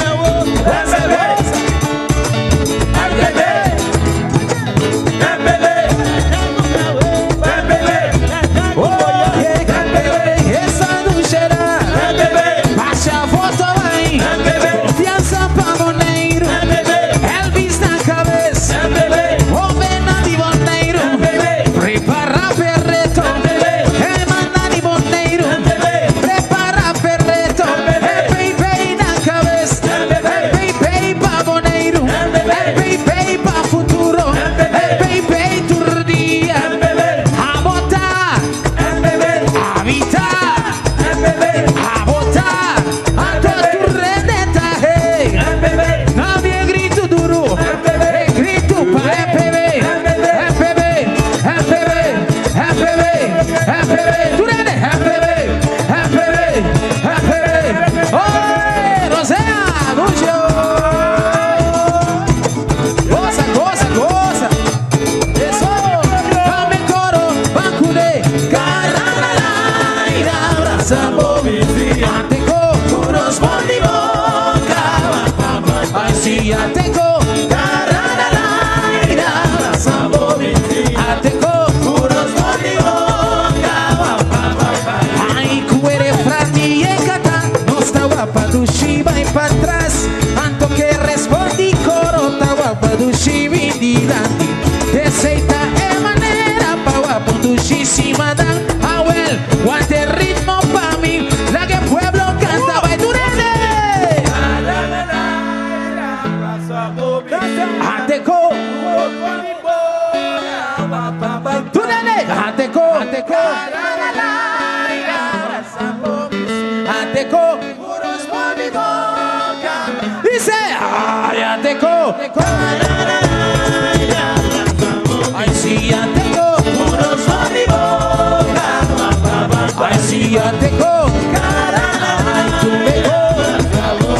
Brasa bo Ateko Respondi boca Ay si ateko Carana Brasa bo Ateko Respondi boca Ay kuere frati e kata No stava pa dushi vai pa tras Anto che respondi coro Tava pa dushi dilanti Receita e manera pa wapo dushi simadan Awel, guante ritmo pa mi La que pueblo canta vai durene Ateko Durene Ateko Ateko Ateko Dice Ay, Ateko Ay, sí, Ateko Ay, sí, Ateko Ay, tú me go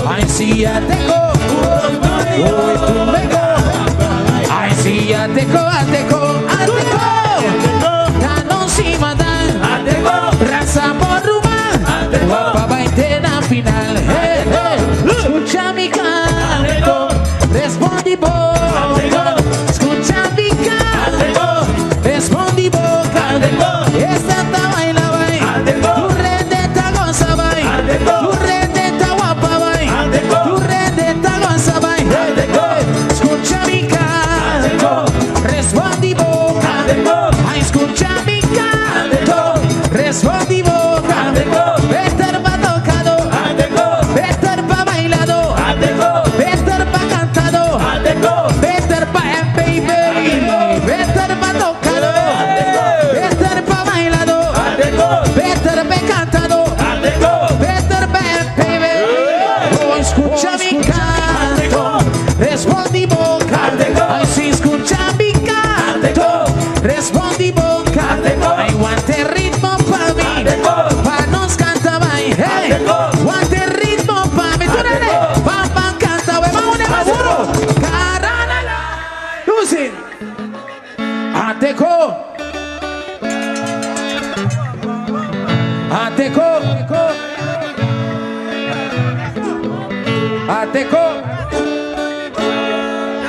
Ay, sí, Ateko Uy, tú me go Ay, sí, Ateko, Ateko, Ateko Danon si madan Raza por Rubán Guapa baite na final Hey, hey. Escucha mi canto Respondi boca Escucha mi canto Respondi boca Esta ta baila bai Tu rende ta goza bai Tu rende ta guapa bai Tu rende ta goza bai Escucha mi canto Respondi boca Ay, escucha mi canto Respondi boca Better pa tocado Better pa bailado Better pa cantado Better pa MPB Better pa tocado Better pa bailado Better pa cantado Better pa MPB Oh, escucha mi canto Respondi boca Ay, sí, escucha mi canto Respondi boca Ay, guante ritmo pa' mí Pa' nos canta, bye Hey, guante ritmo pa' mí Tú nene, pa' pa' canta, bye Vamos, nene, duro Carana Lucy Ateko Ateko Ateko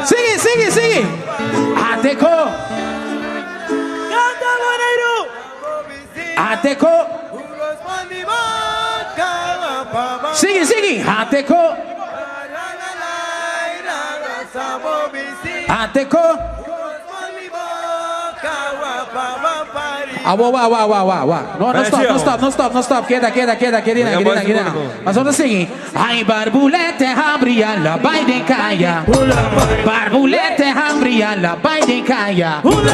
Sigue, sigue, sigue Ateko Canta Boneiru! Ateko Sigue, sigue Ateko Ateko Ah, wa, wa, wa, wa, wa, wa. No, no stop, no stop, no stop, no stop. Keda, keda, keda, keda, keda, keda. Mas vamos seguir. Ay, barbulete, hambria, la Biden calla. Barbulete, hambria, la Biden calla. Oh, oh, oh,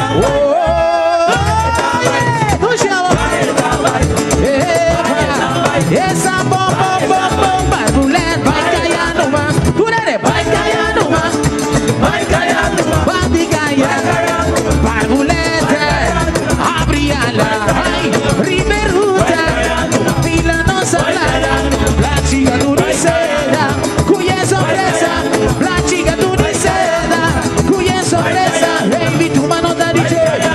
eh, Esa bom, bom, bom, bom, barbulete, vai callando, va. Durere, vai callando, va. Vai callando, va. Barbulete, abriala, ay, riberuta, pila no sagrada, la chica duniceda, cuya sorpresa, la chica duniceda, cuya sorpresa, baby, tu mano da dice.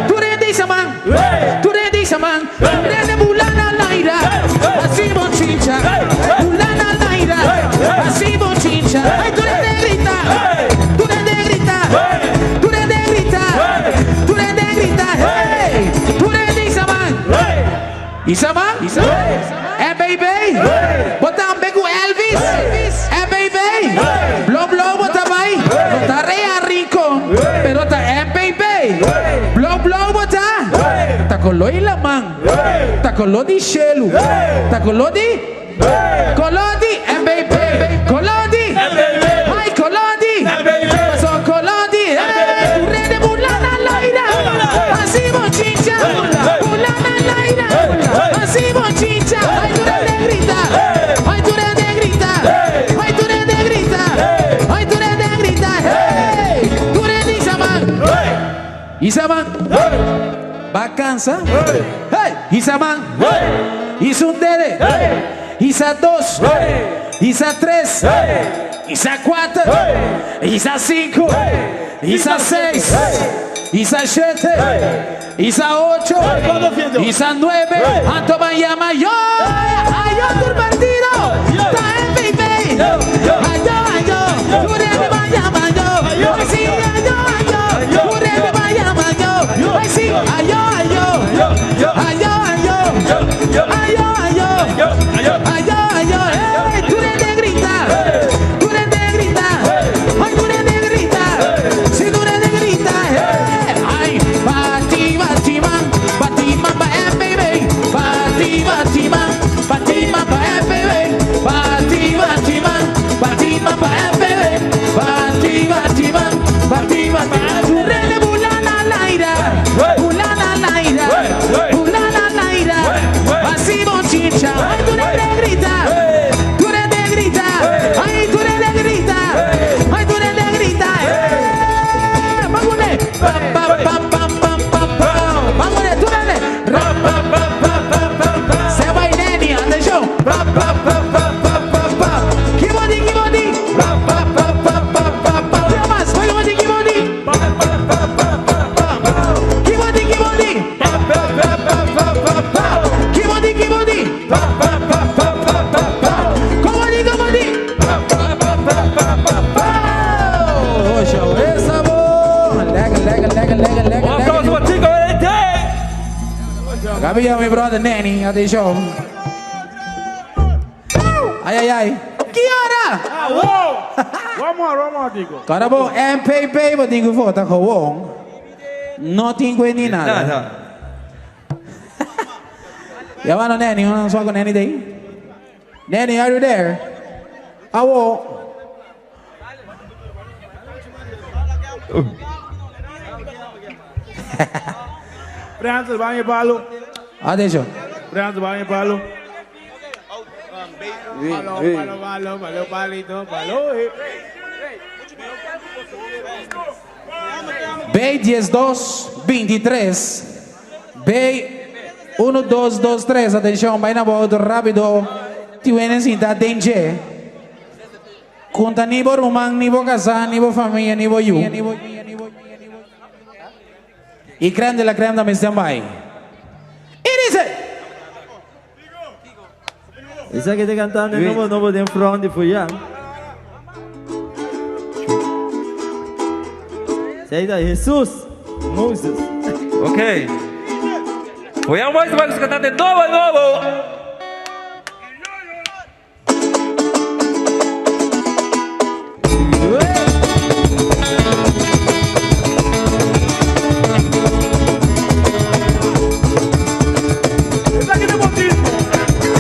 Tur hende hisa man. Tur hende hisa man. Tur hende bula na laira. Hasi bochincha. Bula na laira. Hasi bochincha. Ay, tur hende grita. Tur hende grita. Tur hende grita. Tur hende grita. Hey! Tur hende hisa man. Hisa man. MBB. Bo tambe ku Elvis. MBB. Blow blow bo ta bai. No ta Rea Rincon, pero ta MBB. Blow blow bo ta. Ta koló i laman. Ta koló di shelu. Ta koló di. Koló di MBB. Koló di. Ai koló di. Paso koló di. Tur hende bula na laira. Hasi bo chincha. Bula na laira. Hasi bo chincha. Ai tur hende grita. Ai tur hende grita. Ai tur hende grita. Ai tur hende grita. Hey! Tur hende hisa man. Hisa man. Ba cansa. Hey! Hisa man. Hisa un dede. Hisa dos. Hisa tres. Hisa cuater. Hisa cinco. Hisa seis. Hisa shete. Hisa ocho. Hisa nuebe. Anto ban yama yo. Ayo tur partido. Ta MBB. Ayo ayo. Tur hende ban yama yo. Ay si ayo ayo. Tur hende ban yama yo. Ay si ayo ayo. Ayo ayo. Ayo ayo. Ayo ayo. Hey, tur hende grita. Tur hende grita. Ay tur hende grita. Si tur hende grita. Hey. Ay, bati bati man, bati man pa MBB. Bati bati man, bati man pa MBB. Bati bati man, bati man pa MBB. Bati bati man, bati man pa Tur hende bula na laira, bula na laira, bula na laira. Hasi bochincha, ay tur hende grita, tur hende grita, ay tur hende grita, ay tur hende grita. Eh, bangune, pam pam pam pam pam pam pam, bangune tur hende, ram pam pam pam pam pam pam. Se bai Neni, atenshon, pam pam pam pam pam pam pam. Ki bo di, ki bo di, pam pam pam pam pam pam pam. Dia mas, ki bo di, ki bo di, pam pam pam pam pam pam pam. Ki bo di, ki bo di, pam pam pam pam pam pam pam. Ki bo di, ki bo di, pam pam pam pam pam pam pam. Kon bo di, kon bo di, pam pam pam pam pam pam pam. Osho, esa bon. Lekker, lekker, lekker, lekker, lekker. Un aplauso pa Chico Valente. Gabi mi brother Nenny, atenshon. Ay, ay, ay. Ki ora? One more, one more, Tico. Kora bo MPP bo tin ku vota gewoon. No tin ku ni nada. Nada. Ya bueno, Nenny, un swa ku Nenny dei. Nenny, are you there? Awo. Frans, baño palo. Atenshon. Frans, baño palo. Palo, palo, palo, palo, palito, palo. eh. B 12 23 B 1 2 2 3 atenshon bai na bo outo rápido tin wende sinta den dje konta ni bo ruman ni bo kasá ni bo famia ni bo yu i krèm de la krèm ta mester bai i dice. Esaki ta cantando e nobo nobo den front di Fuya. Esaki ta Jesus Moses. Ok. Fuya Boys ta bai cantante nobo nobo.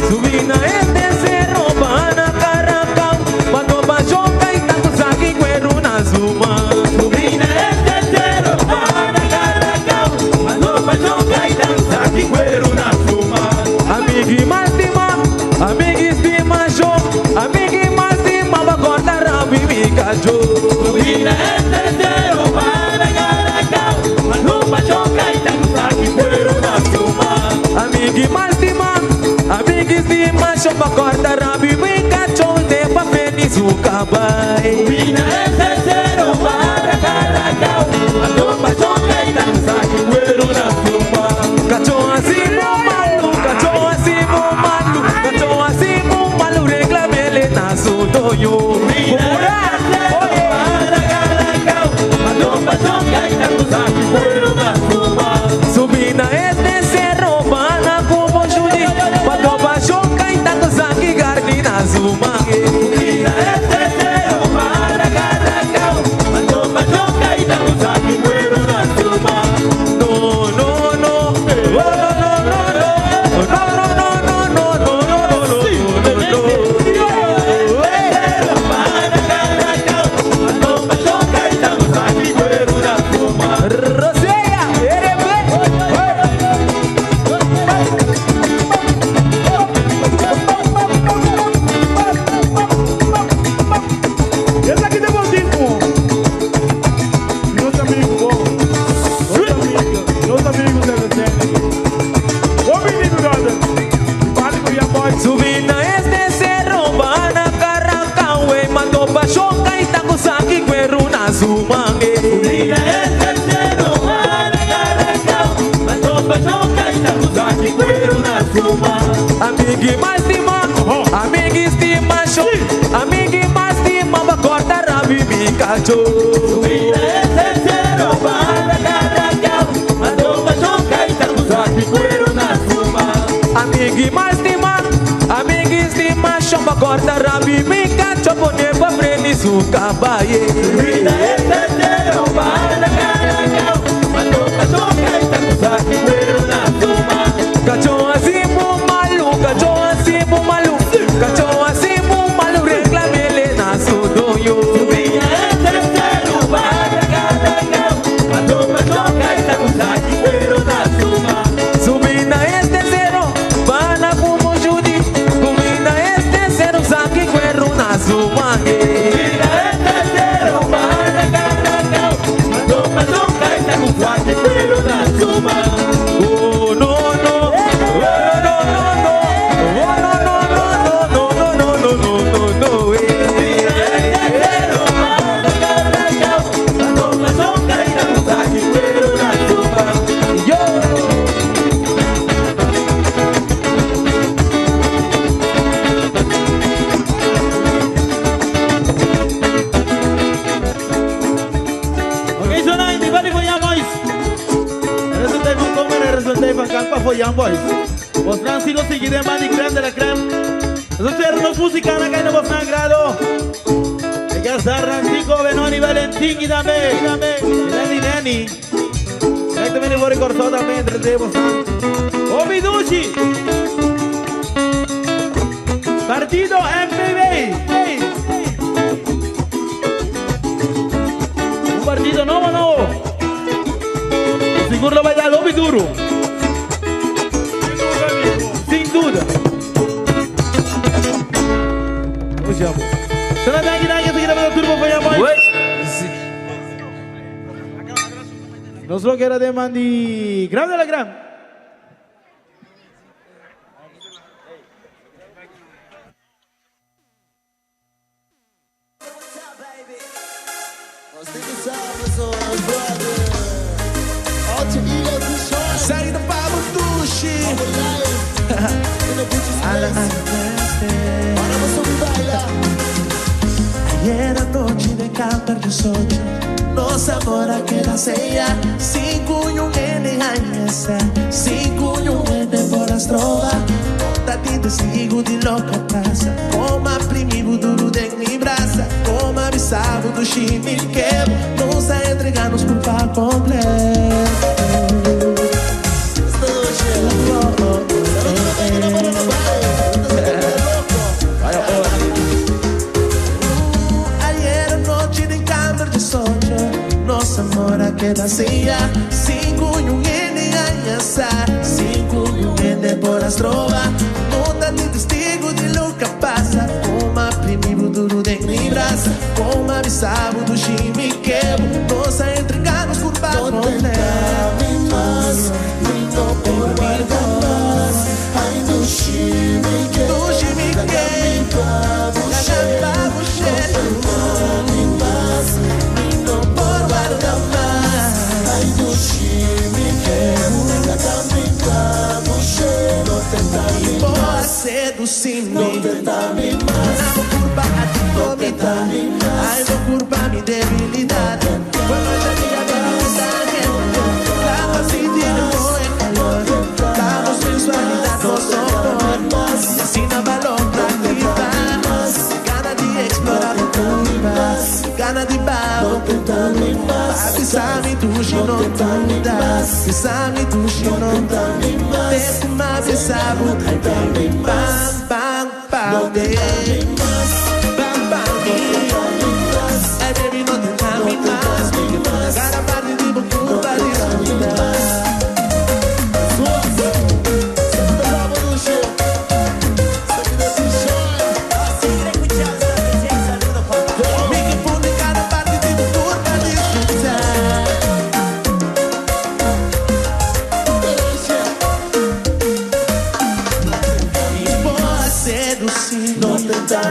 Subi na este cerro para Caracao, cuando pasó tanto saqui cuero na suma. Subi na este cerro para Caracao, cuando pasó tanto saqui cuero na suma. Amigui Martima, amigui estima yo, amigui Martima va a cortar a mi cacho. Subi na este cerro para Caracao, cuando pasó tanto saqui cuero na suma. Amigui Martima, amigui estima yo va a cortar a mi cacho de papel y su caballo. Subi na este cerro para Caracao, cuando pasó tanto saqui Subi na este cerro, pana como Judy, pa topa choca y tanto saki garni na suma. Subi na este cerro, para caracao, pa topa choca y tanto saki cuero na suma. No, no, no, oh, no, no, no, no, no, no, no, no, no, no, no, no, no, no. Rosella, Esse aqui tem bautismo. Meus amigos, bom. Meus amigos, meus amigos da Vicente. Ô menino, brother. Fale com minha voz. Subi na este cerro, van a Caracao, mando pa choca y tango saki cuero na suma. Subi na este cerro, van a Caracao, mando pa choca y tango saki cuero na suma. Amigui mais estima, amigui estima show, amigui mais estima, va corta rabi mi cacho. Subi na este cerro, van a Caracao, mando pa choca y tango saki cuero na suma. Amigui mais estima, amigui estima, chomba corta rabi mi cacho, pone pa frente su cabaye. Vida este cero para caracao, mando pa choca y tango saki cuero na suma. Cacho así mu malu, cacho así mu malu, cacho así mu malu, reclamele na su doño. Vida este cero para caracao, mando pa choca y tango saki cuero na suma. Subina este cero, pana como Judy, Subina este cero, saki cuero na suma. Subina este cero, pana caracao, mando pa choca y tango saki cuero na suma. Oh no no, oh no no no no, oh no no no no no no no no no no. Subina este cero, pana caracao, mando pa choca y tango saki cuero na suma. Yo. Ok, zo na, di bali voor jou boys. Resulta van komen, resulta van kampa voor jou boys. Vos Francisco seguiré man y creme de la creme. Eso es nos música na caina vos grado. Que Sarrantico, Benoni, Valentín y dame, dame, Nani, Nani. Directamente por el corso también, entre vos. Obidushi. Partido MPB. Un partido nuevo, nuevo. Seguro lo va a dar Obi duro. Sin duda. Usamos. Solo danke, danke, seguir a turbo para allá, boys. Nos lo que era de Mandy. Grande la gran. Saída pra Butushi. Ayer anoche de cantar yo soy Nos amor que la sea Sin cuño un N añesa Sin cuño un N por las trova Tati te sigo de loca pasa Como primi duro de mi brasa Como avisado do chimiquebo Nos a entregarnos culpa completo. Ayer anoche de cambio de socho Nossa amor queda assim. Cinco e um N añasa Cinco e um N por as trova Nota de testigo de lo que passa Como primi duro de mi brasa Como avisado do chimiquebo Nossa entregarnos culpa más, no por guardar más. Ay, no shimique, no shimique, más, no por guardar más. Ay, no shimique, la camita, no te Boa seducir-me. No te dame más. Não culpa a ti, No te dame más. Ai, não culpa mi debilidade. Bueno, ya diga que Bisami dushi no duda Bisami dushi no Te kuma bisabu Bam bam bam Bam bam Ay baby no tenta mi mas Cada parte di bo curpa disfruta. Mi ke pone kada parti di bo kurpa disfrutá. I bo a sedusí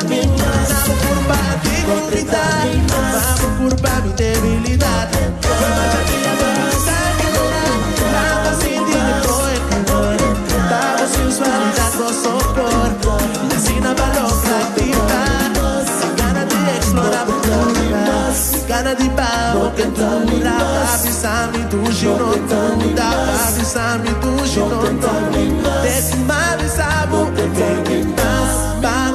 mi. Na bo kurpa di guridat, pa bo kurpa mi debilidat. Fue masha dia bo bisa keda, laba sinti mi koe kalor. Ta bo sensualidat bo sopor, i asina bo a logra aktivá. Mi gana di explorá bo kurpa, mi gana di ba bo kentura. Pa bisa mi dushi no duda, pa bisa mi dushi no Te ku m'a bisa bo, baby, bam, bam.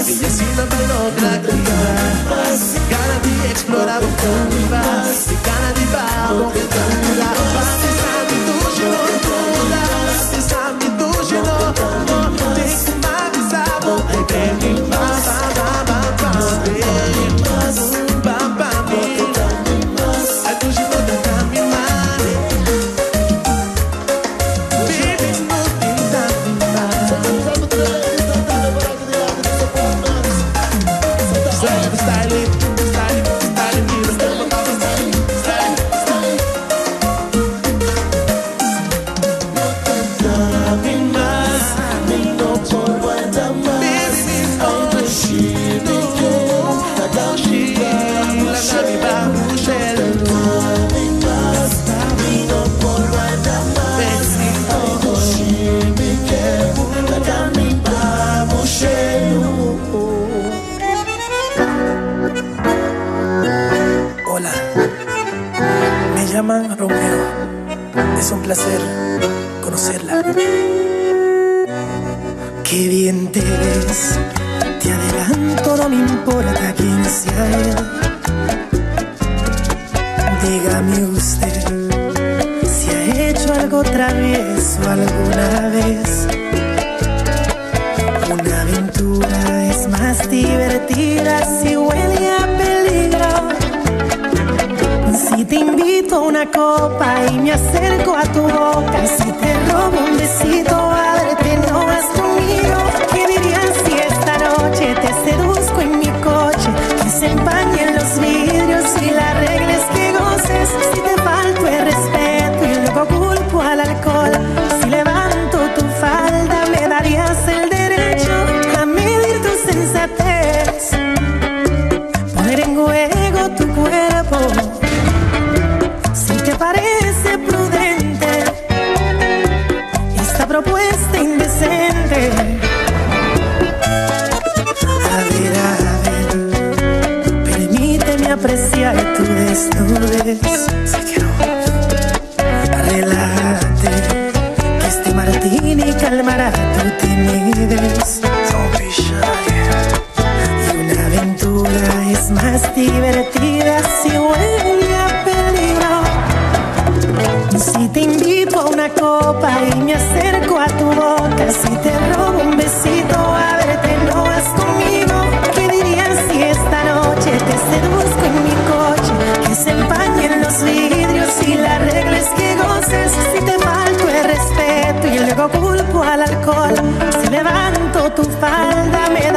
I asina bo a logra aktivá. Mi gana di eksplorá bo kurpa, mi gana di ba bo kentura. Pa bisa mi dushi no duda, pa bisa mi dushi no no. Te ku m'a bisa bo, ay baby, ba ba ba ba ba baby, ba ba mi. Ay dushi no tenta mi mas, baby no tenta mi mas. Style, style, style, style, style, style. Hola, me llaman Romeo. Es un placer conocerla. Qué bien te ves. Te adelanto, no me importa quién sea él. Dígame usted si ha hecho algo travieso alguna vez. Una aventura es más divertida si huele a peligro. Si te invito a una copa y me acerco a tu boca, si te robo un besito, ábrete, no vas conmigo. ¿Qué dirías si esta noche te seduzco en mi coche? Que se empañen los vidrios y la regla es que goces. Si te falto el respeto y luego culpo al alcohol, si levanto tu falda, me darías el derecho a medir tu sensatez. Poner en juego tu cuerpo. Si te parece prudente esta propuesta indecente. A ver, a ver, permíteme apreciar tu desnudez. Si quiero, relájate, que este martini calmará tu timidez. Don't be shy. Y una aventura es más divertida si huele a peligro. Si te invito a una copa y me acerco a tu boca, si te robo un besito, ábrete, no vas conmigo. ¿Qué dirías si esta noche te seduzco en mi coche? Que se empañen los vidrios y la regla es que goces. Si te falto el respeto y luego culpo al alcohol, si levanto tu falda, me